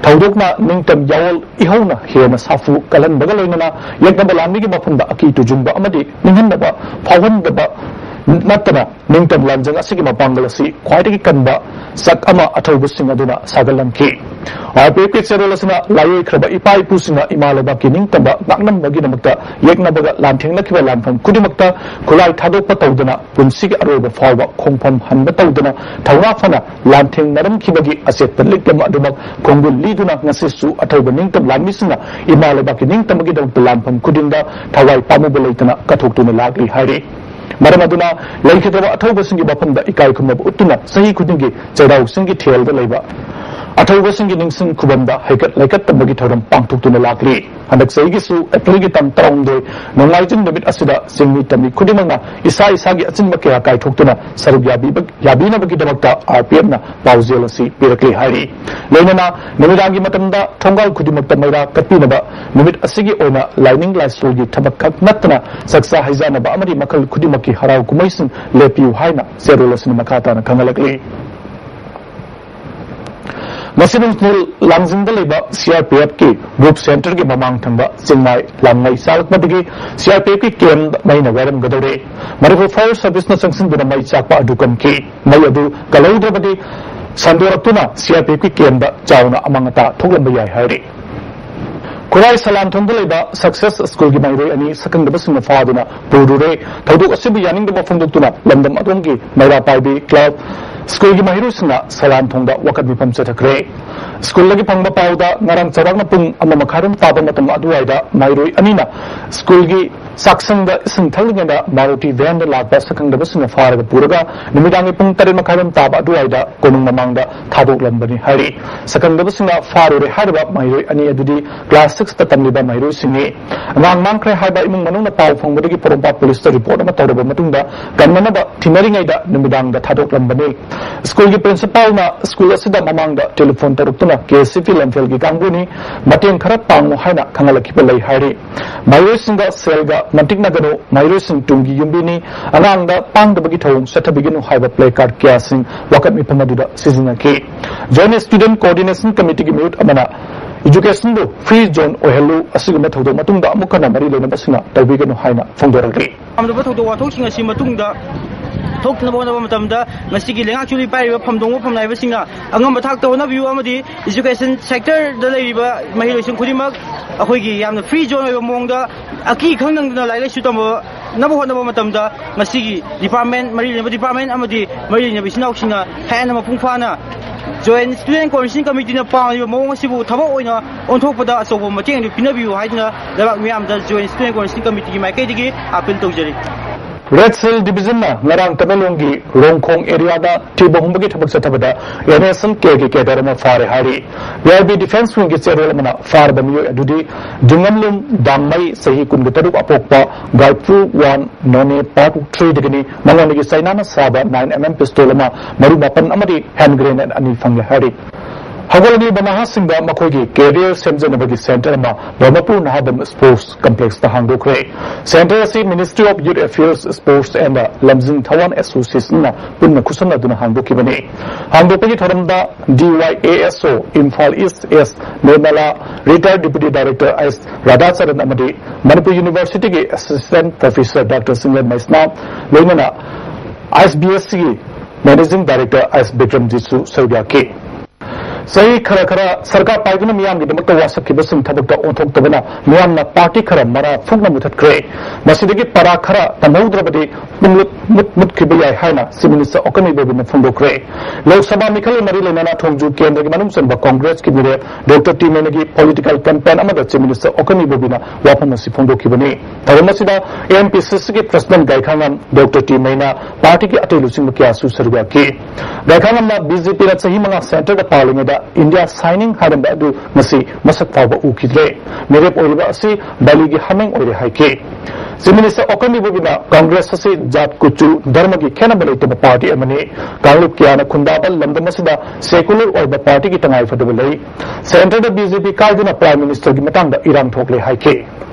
ꯊꯧꯗꯣꯛꯅ ꯅꯤꯡꯇꯝ ꯌꯥꯑꯣꯜ ꯏꯍꯧꯅ ꯍꯦꯟꯅ ꯁꯥꯐꯨ ꯀꯜꯍꯟꯕꯒ ꯂꯣꯏꯅꯅ ꯌꯦꯛꯅꯕ ꯂꯥꯟꯃꯤꯒꯤ ꯃꯐꯝꯗ ꯑꯀꯤ ꯇꯨꯖꯨꯡꯕ ꯑꯃꯗꯤ ꯅꯤꯡꯍꯟꯅꯕ ꯐꯥꯎꯍꯟꯗꯕ ꯅꯠꯇꯅ ꯅꯤꯡꯇꯝ ꯂꯥꯟꯖꯪ ꯑꯁꯤꯒꯤ ꯃꯄꯥꯡꯒꯜ ꯑꯁꯤ ꯈ꯭ꯋꯥꯏꯗꯒꯤ ꯀꯟꯕ ꯆꯥꯛ ꯑꯃ ꯑꯊꯧꯕꯁꯤꯡ ꯑꯗꯨꯅ ꯁꯥꯒꯠꯂꯝꯈꯤ꯫ RPFꯀꯤ ꯆꯦꯔꯣꯜ ꯑꯁꯤꯅ ꯂꯥꯏꯑꯣꯏꯈ꯭ꯔꯕ ꯏꯄꯥ ꯏꯄꯨꯁꯤꯡꯅ ꯏꯃꯥ ꯂꯩꯕꯥꯛꯀꯤ ꯅꯤꯡꯇꯝꯕ ꯉꯥꯛꯅꯕꯒꯤꯗꯃꯛꯇ ꯌꯦꯛꯅꯕꯒ ꯂꯥꯟꯊꯦꯡꯅꯈꯤꯕ ꯂꯥꯟꯐꯝ ꯈꯨꯗꯤꯡꯃꯛꯇ ꯈꯨꯠꯂꯥꯏ ꯊꯥꯗꯣꯛꯄ ꯇꯧꯗꯅ ꯄꯨꯟꯁꯤꯒꯤ ꯑꯔꯣꯏꯕ ꯐꯥꯎꯕ ꯈꯣꯡꯐꯝ ꯍꯟꯕ ꯇꯧꯗꯅ ꯊꯧꯅꯥ ꯐꯅ ꯂꯥꯟꯊꯦꯡꯅꯔꯝꯈꯤꯕꯒꯤ ꯑꯆꯦꯠꯄ ꯂꯤꯛꯂꯝ ꯑꯗꯨꯃꯛ ꯈꯣꯡꯒꯨꯜ ꯂꯤꯗꯨꯅ ꯉꯁꯤꯁꯨ ꯑꯊꯧꯕ ꯅꯤꯡꯇꯝ ꯂꯥꯟꯃꯤꯁꯤꯡꯅ ꯏꯃꯥ ꯂꯩꯕꯥꯛꯀꯤ ꯅꯤꯡꯇꯝꯕꯒꯤꯗꯃꯛꯇ ꯂꯥꯟꯐꯝ ꯈꯨꯗꯤꯡꯗ ꯊꯋꯥꯏ ꯄꯥꯝꯃꯨꯕ ꯂꯩꯇꯅ ꯀꯠꯊꯣꯛꯇꯨꯅ ꯂꯥꯛꯂꯤ ꯍꯥꯏꯔꯤ꯫ ꯃꯔꯝ ꯑꯗꯨꯅ ꯂꯩꯈꯤꯗ꯭ꯔꯕ ꯑꯊꯧꯕꯁꯤꯡꯒꯤ ꯃꯐꯝꯗ ꯏꯀꯥꯏ ꯈꯨꯝꯅꯕ ꯎꯠꯇꯨꯅ ꯆꯍꯤ ꯈꯨꯗꯤꯡꯒꯤ ꯆꯩꯔꯥꯎ ꯆꯤꯡꯒꯤ ꯊꯦꯜꯗ ꯂꯩꯕ ꯑꯊꯧꯕꯁꯤꯡꯒꯤ ꯅꯤꯡꯁꯤꯡ ꯈꯨꯕꯝꯗ ꯍꯩꯀꯠ ꯂꯩꯀꯠ ꯇꯝꯕꯒꯤ ꯊꯧꯔꯝ ꯄꯥꯡꯊꯣꯛꯇꯨꯅ ꯂꯥꯛꯂꯤ꯫ ꯍꯟꯗꯛ ꯆꯍꯤꯒꯤꯁꯨ ꯑꯦꯄ꯭ꯔꯤꯜꯒꯤ ꯇꯥꯡ ꯇꯔꯥꯍꯨꯝꯗꯣꯏ ꯅꯣꯡꯃꯥꯏꯖꯤꯡ ꯅꯨꯃꯤꯠ ꯑꯁꯤꯗ ꯆꯤꯡꯃꯤ ꯇꯝꯃꯤ ꯈꯨꯗꯤꯡꯃꯛꯅ ꯏꯁꯥ ꯏꯁꯥꯒꯤ ꯑꯆꯤꯟꯕ ꯀꯌꯥ ꯀꯥꯏꯊꯣꯛꯇꯨꯅ ꯁꯔꯨꯛ ꯌꯥꯕꯤꯕ-, ꯌꯥꯕꯤꯅꯕꯒꯤꯗꯃꯛꯇ ꯑꯥꯔ ꯄꯤ ꯑꯦꯐꯅ ꯄꯥꯎꯖꯦꯜ ꯑꯁꯤ ꯄꯤꯔꯛꯂꯤ ꯍꯥꯏꯔꯤ꯫ ꯂꯣꯏꯅꯅ ꯅꯨꯃꯤꯗꯥꯡꯒꯤ ꯃꯇꯝꯗ ꯊꯣꯡꯒꯥꯜ ꯈꯨꯗꯤꯡꯃꯛꯇ ꯃꯩꯔꯥ ꯀꯠꯄꯤꯅꯕ ꯅꯨꯃꯤꯠ ꯑꯁꯤꯒꯤ ꯑꯣꯏꯅ ꯂꯥꯏꯅꯤꯡ ꯂꯥꯏꯁꯣꯜꯒꯤ ꯊꯕꯛ ꯈꯛ ꯅꯠꯇꯅ ꯆꯥꯛꯆꯥ ꯍꯩꯖꯥꯅꯕ ꯑꯃꯗꯤ ꯃꯈꯜ ꯈꯨꯗꯤꯡꯃꯛꯀꯤ ꯍꯔꯥꯎ ꯀꯨꯝꯍꯩꯁꯤꯡ ꯂꯦꯞꯄꯤꯌꯨ ꯍꯥꯏꯅ ꯆꯦꯔꯣꯜ ꯑꯁꯤꯅ ꯃꯈꯥ ꯇꯥꯅ ꯈꯪꯍꯜꯂꯛꯂꯤ꯫ ꯃꯁꯤ ꯅꯨꯡꯊꯤꯜ ꯂꯥꯡꯖꯤꯡꯗ ꯂꯩꯕ ꯁꯤ ꯑꯥꯔ ꯄꯤ ꯑꯦꯐꯀꯤ ꯒ꯭ꯔꯨꯞ ꯁꯦꯟꯇꯔꯒꯤ ꯃꯃꯥꯡ ꯊꯪꯕ ꯆꯤꯡꯃꯥꯏ ꯂꯥꯡꯃꯩ ꯆꯥꯂꯛꯄꯗꯒꯤ ꯁꯤ ꯑꯥꯔ ꯄꯤ ꯑꯦꯐꯀꯤ ꯀꯦꯝꯞ ꯃꯩꯅ ꯋꯥꯏꯔꯝꯒꯗꯧꯔꯦ꯫ ꯃꯅꯤꯄꯨꯔ ꯐꯥꯌꯔ ꯁꯔꯚꯤꯁꯅ ꯆꯪꯁꯤꯟꯗꯨꯅ ꯃꯩ ꯆꯥꯛꯄ ꯑꯗꯨ ꯀꯟꯈꯤ꯫ ꯃꯩ ꯑꯗꯨ ꯀꯜꯍꯧꯗ꯭ꯔꯕꯗꯤ ꯁꯟꯗꯣꯔꯛꯇꯨꯅ ꯁꯤ ꯑꯥꯔ ꯄꯤ ꯑꯦꯐꯀꯤ ꯀꯦꯝꯞꯇ ꯆꯥꯎꯅ ꯑꯃꯥꯡ ꯑꯇꯥ ꯊꯣꯛꯂꯝꯕ ꯌꯥꯏ ꯍꯥꯏꯔꯤ꯫ ꯈꯨꯔꯥꯏ ꯁꯂꯥꯟꯊꯣꯡꯗ ꯂꯩꯕ ꯁꯛꯁꯦꯁ ꯁ꯭ꯀꯨꯜꯒꯤ ꯃꯍꯩꯔꯣꯏ ꯑꯅꯤ ꯁꯛꯈꯪꯗꯕꯁꯤꯡꯅ ꯐꯥꯗꯨꯅ ꯄꯨꯔꯨꯔꯦ꯫ ꯊꯧꯗꯣꯛ ꯑꯁꯤꯕꯨ ꯌꯥꯅꯤꯡꯗꯕ ꯐꯣꯡꯗꯣꯛꯇꯨꯅ ꯂꯝꯗꯝ ꯑꯗꯣꯝꯒꯤ ꯃꯩꯔꯥ ꯄꯥꯏꯕꯤ ꯀ꯭ꯂꯕ ꯁ꯭ꯀꯨꯜꯒꯤ ꯃꯍꯩꯔꯣꯏꯁꯤꯡꯅ ꯁꯂꯥꯟꯊꯣꯡꯗ ꯋꯥꯀꯠ ꯃꯤꯐꯝ ꯆꯠꯊꯈ꯭ꯔꯦ꯫ ꯁ꯭ꯀꯨꯜꯗꯒꯤ ꯐꯪꯕ ꯄꯥꯎꯗ ꯉꯔꯥꯡ ꯆꯥꯎꯔꯥꯛꯅ ꯄꯨꯡ ꯑꯃ ꯃꯈꯥꯏꯔꯣꯝ ꯇꯥꯕ ꯃꯇꯝ ꯑꯗꯨꯋꯥꯏꯗ ꯃꯍꯩꯔꯣꯏ ꯑꯅꯤꯅ ꯁ꯭ꯀꯨꯜꯒꯤ ꯆꯥꯛꯁꯪꯗ ꯏꯁꯤꯡ ꯊꯛꯂꯤꯉꯩꯗ ꯃꯥꯔꯨꯇꯤ ꯚꯦꯟꯗ ꯂꯥꯛꯄ ꯁꯛꯈꯪꯗꯕꯁꯤꯡꯅ ꯐꯥꯔꯒ ꯄꯨꯔꯒ ꯅꯨꯃꯤꯗꯥꯡꯒꯤ ꯄꯨꯡ ꯇꯔꯦꯠ ꯃꯈꯥꯏꯔꯣꯝ ꯇꯥꯕ ꯑꯗꯨꯋꯥꯏꯗ ꯀꯣꯅꯨꯡ ꯃꯃꯥꯡꯗ ꯊꯥꯗꯣꯛꯂꯝꯕꯅꯤ ꯍꯥꯏꯔꯤ꯫ ꯁꯛꯈꯪꯗꯕꯁꯤꯡꯅ ꯐꯥꯔꯨꯔꯦ ꯍꯥꯏꯔꯤꯕ ꯃꯍꯩꯔꯣꯏ ꯑꯅꯤ ꯑꯗꯨꯗꯤ ꯀ꯭ꯂꯥꯁ ꯁꯤꯛꯁꯇ ꯇꯝꯂꯤꯕ ꯃꯍꯩꯔꯣꯏꯁꯤꯡꯅꯤ꯫ ꯑꯉꯥꯡ ꯃꯥꯡꯈ꯭ꯔꯦ ꯍꯥꯏꯕ ꯏꯃꯨꯡ ꯃꯅꯨꯡꯅ ꯄꯥꯎ ꯐꯪꯕꯗꯒꯤ ꯄꯣꯔꯣꯝꯄꯥꯠ ꯄꯨꯂꯤꯁꯇ ꯔꯤꯄꯣꯔꯠ ꯑꯃ ꯇꯧꯔꯕ ꯃꯇꯨꯡꯗ ꯀꯟꯅꯅꯕ ꯊꯤꯅꯔꯤꯉꯩꯗ ꯅꯨꯃꯤꯗꯥꯡꯗ ꯊꯥꯗꯣꯛꯂꯝꯕꯅꯤ꯫ ꯁ꯭ꯀꯨꯜꯒꯤ ꯄ꯭ꯔꯤꯟꯁꯤꯄꯥꯜꯅ ꯁ꯭ꯀꯨꯜ ꯑꯁꯤꯗ ꯃꯃꯥꯡꯗ ꯇꯦꯂꯤꯐꯣꯟ ꯇꯧꯔꯛꯇꯨꯅ ꯀꯦ ꯑꯦꯁ ꯁꯤ ꯄꯤ ꯂꯝꯐꯦꯜꯒꯤ ꯀꯥꯡꯕꯨꯅꯤ, ꯃꯇꯦꯡ ꯈꯔ ꯄꯥꯡꯉꯨ ꯍꯥꯏꯅ ꯈꯪꯍꯜꯂꯛꯈꯤꯕ ꯂꯩ ꯍꯥꯏꯔꯤ꯫ ꯃꯍꯩꯔꯣꯏꯁꯤꯡꯒ ꯁꯦꯜꯒ ꯃꯟꯇꯤꯛꯅꯒꯅꯨ, ꯃꯍꯩꯔꯣꯏꯁꯤꯡ ꯇꯨꯡꯒꯤ ꯌꯨꯝꯕꯤꯅꯤ, ꯑꯉꯥꯡꯗ ꯇꯥꯡꯗꯕꯒꯤ ꯊꯧꯑꯣꯡ ꯆꯠꯊꯕꯤꯒꯅꯨ ꯍꯥꯏꯕ ꯄ꯭ꯂꯦ ꯀꯥꯔꯗ ꯀꯌꯥꯁꯤꯡ ꯋꯥꯀꯠ ꯃꯤꯐꯝ ꯑꯗꯨꯗ ꯁꯤꯖꯤꯟꯅꯈꯤ꯫ ꯖꯣꯏꯟꯠ ꯁ꯭ꯇꯨꯗꯦꯟꯠ ꯀꯣꯑꯣꯔꯗꯤꯅꯦꯁꯟ ꯀꯃꯤꯇꯤꯒꯤ ꯃꯤꯍꯨꯠ ꯑꯃꯅ ꯏꯖꯨꯀꯦꯁꯟꯕꯨ ꯐ꯭ꯔꯤ ꯖꯣꯟ ꯑꯣꯏꯍꯜꯂꯨ, ꯑꯁꯤꯒꯨꯝꯕ ꯊꯧꯗꯣꯛ ꯃꯇꯨꯡꯗ ꯑꯃꯨꯛ ꯍꯟꯅ ꯃꯔꯤ ꯂꯩꯅꯕꯁꯤꯡꯅ ꯇꯧꯕꯤꯒꯅꯨ ꯍꯥꯏꯅ ꯐꯣꯡꯗꯣꯔꯛꯂꯤ꯫ ꯄꯥꯝꯗꯕ ꯊꯧꯗꯣꯛ ꯋꯥꯊꯣꯛꯁꯤꯡ ꯑꯁꯤ ꯃꯇꯨꯡꯗ ꯊꯣꯛꯇꯅꯕ ꯍꯣꯠꯅꯕ ꯃꯇꯝꯗ ꯉꯁꯤꯒꯤ ꯂꯩꯉꯥꯛ ꯆꯨꯔꯤ ꯄꯥꯏꯔꯤꯕ ꯐꯝꯗꯣꯡꯕ ꯐꯝꯅꯥꯏꯕꯁꯤꯡꯅ ꯑꯉꯝꯕ ꯊꯥꯛꯇ ꯍꯣꯠꯅꯕꯤꯌꯨ ꯑꯃꯗꯤ ꯏꯖꯨꯀꯦꯁꯟ ꯁꯦꯛꯇꯔꯗ ꯂꯩꯔꯤꯕ ꯃꯍꯩꯔꯣꯏꯁꯤꯡ ꯈꯨꯗꯤꯡꯃꯛ ꯑꯩꯈꯣꯏꯒꯤ ꯌꯥꯝꯅ ꯐ꯭ꯔꯤ ꯖꯣꯟ ꯑꯣꯏꯕ ꯃꯑꯣꯡꯗ ꯑꯀꯤ ꯈꯪꯅꯪꯗꯅ ꯂꯥꯏꯔꯤꯛ ꯂꯥꯏꯁꯨ ꯇꯝꯕꯅꯕ ꯍꯣꯠꯅꯕ ꯃꯇꯝꯗ ꯉꯁꯤꯒꯤ ꯗꯤꯄꯥꯔꯠꯃꯦꯟ, ꯃꯔꯤ ꯂꯩꯅꯕ ꯗꯤꯄꯥꯔꯠꯃꯦꯟ ꯑꯃꯗꯤ ꯃꯔꯤ ꯂꯩꯅꯕ ꯏꯆꯤꯟ ꯏꯅꯥꯎꯁꯤꯡꯅ ꯍꯦꯟꯅ ꯃꯄꯨꯡ ꯐꯥꯅ ꯖꯣꯏꯟꯠ ꯁ꯭ꯇꯨꯗꯦꯟꯠ ꯀꯣꯑꯣꯔꯗꯤꯅꯦꯁꯟ ꯀꯃꯤꯇꯤꯅ ꯄꯥꯝꯂꯤꯕ ꯃꯑꯣꯡ ꯑꯁꯤꯕꯨ ꯊꯕꯛ ꯑꯣꯏꯅ ꯑꯣꯟꯊꯣꯛꯄꯗ ꯑꯆꯧꯕ ꯃꯇꯦꯡ ꯑꯗꯨ ꯄꯤꯅꯕꯤꯌꯨ ꯍꯥꯏꯗꯨꯅ ꯂꯩꯕꯥꯛ ꯃꯤꯌꯥꯝꯗ ꯖꯣꯏꯟꯠ ꯁ꯭ꯇꯨꯗꯦꯟꯠ ꯀꯣꯑꯣꯔꯗꯤꯅꯦꯁꯟ ꯀꯃꯤꯇꯤꯒꯤ ꯃꯥꯏꯀꯩꯗꯒꯤ ꯑꯥꯄꯤꯜ ꯇꯧꯖꯔꯤ꯫ Red Cell Division-ꯅ ꯉꯔꯥꯡ ꯇꯃꯦꯡꯂꯣꯡꯒꯤ ꯔꯣꯡꯈꯣꯡ area-ꯗ ꯊꯤꯕ ꯍꯨꯝꯕꯒꯤ ꯊꯕꯛ ꯆꯠꯊꯕꯗ N S L K-ꯒꯤ cadre ꯑꯃ ꯐꯥꯔꯦ ꯍꯥꯏꯔꯤ꯫ V I P Defence Wing-ꯒꯤ ꯆꯦꯔꯣꯜ ꯑꯃꯅ ꯐꯥꯔꯕ ꯃꯤꯑꯣꯏ ꯑꯗꯨꯗꯤ ꯖꯤꯡꯉꯝꯂꯨꯝ ꯗꯥꯡꯃꯩ, ꯆꯍꯤ ꯀꯨꯟꯒ ꯇꯔꯨꯛ ꯑꯄꯣꯛꯄ, ꯒꯥꯏꯄꯨ ꯋꯥꯟ, ꯅꯣꯅꯦ Part Three-ꯗꯒꯤꯅꯤ꯫ ꯃꯉꯣꯟꯗꯒꯤ ꯆꯩꯅꯥꯅ ꯁꯥꯕ nine M M pistol ꯑꯃ, ꯃꯔꯨ ꯃꯥꯄꯟ ꯑꯃꯗꯤ hand grenade ꯑꯅꯤ ꯐꯪꯂꯦ ꯍꯥꯏꯔꯤ꯫ ꯍꯧꯒꯠꯂꯛꯂꯤꯕ ꯅꯍꯥꯁꯤꯡꯗ ꯃꯈꯣꯏꯒꯤ career ꯁꯦꯝꯖꯅꯕꯒꯤ centre ꯑꯃ ꯕ꯭ꯔꯍꯃꯄꯨꯔ ꯅꯍꯥꯕꯝ Sports Complex-ꯇ ꯍꯥꯡꯗꯣꯛꯈ꯭ꯔꯦ꯫ Centre ꯑꯁꯤ Ministry of Youth Affairs, Sports and ꯂꯝꯖꯤꯡ ꯊꯧꯔꯥꯡ Association-ꯅ ꯄꯨꯟꯅ ꯈꯨꯠꯁꯝꯅꯗꯨꯅ ꯍꯥꯡꯗꯣꯛꯈꯤꯕꯅꯤ꯫ ꯍꯥꯡꯗꯣꯛꯄꯒꯤ ꯊꯧꯔꯝꯗ D Y A S O Imphal East S Nirmala, retired Deputy Director S Radhacharan ꯑꯃꯗꯤ ꯃꯅꯤꯄꯨꯔ University-ꯒꯤ Assistant Professor Doctor ꯁꯤꯡꯂꯦꯟ ꯃꯩꯁꯅꯥꯝ, ꯂꯣꯏꯅꯅ I S B S-ꯒꯤ Managing Director S ꯕꯤꯀ꯭ꯔꯝꯖꯤꯠꯁꯨ ꯁꯔꯨꯛ ꯌꯥꯈꯤ꯫ ꯆꯍꯤ ꯈꯔ ꯈꯔ ꯁꯔꯀꯥꯔ ꯄꯥꯏꯗꯨꯅ ꯃꯤꯌꯥꯝꯒꯤꯗꯃꯛꯇ ꯋꯥꯁꯛꯈꯤꯕꯁꯤꯡ ꯊꯕꯛꯇ ꯑꯣꯟꯊꯣꯛꯇꯕꯅ ꯃꯤꯌꯥꯝꯅ party ꯈꯔ ꯃꯔꯥ ꯐꯨꯛꯅ ꯃꯨꯊꯠꯈ꯭ꯔꯦ꯫ ꯃꯁꯤꯗꯒꯤ ꯄꯔꯥ ꯈꯔ ꯇꯝꯍꯧꯗ꯭ꯔꯕꯗꯤ ꯄꯨꯡꯂꯨꯠ ꯃꯨꯠ ꯃꯨꯠꯈꯤꯕ ꯌꯥꯏ ꯍꯥꯏꯅ Chief Minister ꯑꯣꯀꯃꯤ ꯕꯣꯕꯤꯅ ꯐꯣꯡꯗꯣꯛꯈ꯭ꯔꯦ꯫ ꯂꯣꯛ ꯁꯚꯥ ꯃꯤꯈꯜ ꯃꯔꯤ ꯂꯩꯅꯅ ꯊꯣꯡꯖꯨ ꯀꯦꯟꯗ꯭ꯔꯒꯤ ꯃꯅꯨꯡ ꯆꯟꯕ Congress-ꯀꯤ ꯃꯤꯔꯦꯞ Doctor ꯇꯤꯃꯩꯅꯒꯤ political campaign ꯑꯃꯗ Chief Minister ꯑꯣꯀꯃꯤ ꯕꯣꯕꯤꯅ ꯋꯥꯐꯝ ꯑꯁꯤ ꯐꯣꯡꯗꯣꯛꯈꯤꯕꯅꯤ꯫ ꯊꯧꯔꯝ ꯑꯁꯤꯗ M P C C-ꯒꯤ President ꯒꯥꯏꯈꯥꯉꯝ Doctor ꯇꯤꯃꯩꯅ party-ꯒꯤ ꯑꯇꯩ ꯂꯨꯆꯤꯡꯕ ꯀꯌꯥꯁꯨ ꯁꯔꯨꯛ ꯌꯥꯈꯤ꯫ ꯒꯥꯏꯈꯥꯉꯝꯅ B J P-ꯅ ꯆꯍꯤ ꯃꯉꯥ centre-ꯗ ꯄꯥꯜꯂꯤꯉꯩꯗ India shining ꯍꯥꯏꯔꯝꯕ ꯑꯗꯨ ꯉꯁꯤ ꯃꯁꯛ ꯐꯥꯎꯕ ꯎꯈꯤꯗ꯭ꯔꯦ꯫ ꯃꯤꯔꯦꯞ ꯑꯣꯏꯔꯤꯕ ꯑꯁꯤ ꯕꯥꯂꯤꯒꯤ ꯍꯥꯃꯦꯡ ꯑꯣꯏꯔꯦ ꯍꯥꯏꯈꯤ꯫ Chief Minister ꯑꯣꯀꯃꯤ ꯕꯣꯕꯤꯅ Congress ꯑꯁꯤ ꯖꯥꯠ, ꯀꯨꯆꯨ, ꯙꯔꯃꯒꯤ ꯈꯦꯠꯅꯕ ꯂꯩꯇꯕ party ꯑꯃꯅꯤ꯫ ꯀꯥꯡꯂꯨꯞ ꯀꯌꯥꯅ ꯈꯨꯟꯗꯥꯕ ꯂꯝꯗꯝ ꯑꯁꯤꯗ secular ꯑꯣꯏꯕ party-ꯒꯤ ꯇꯉꯥꯏꯐꯗꯕ ꯂꯩ꯫ Centre-ꯗ B J P ꯀꯥꯏꯗꯨꯅ Prime Minister-ꯒꯤ ꯃꯇꯥꯡꯗ ꯏꯔꯥꯡ ꯊꯣꯛꯂꯦ ꯍꯥꯏꯈꯤ꯫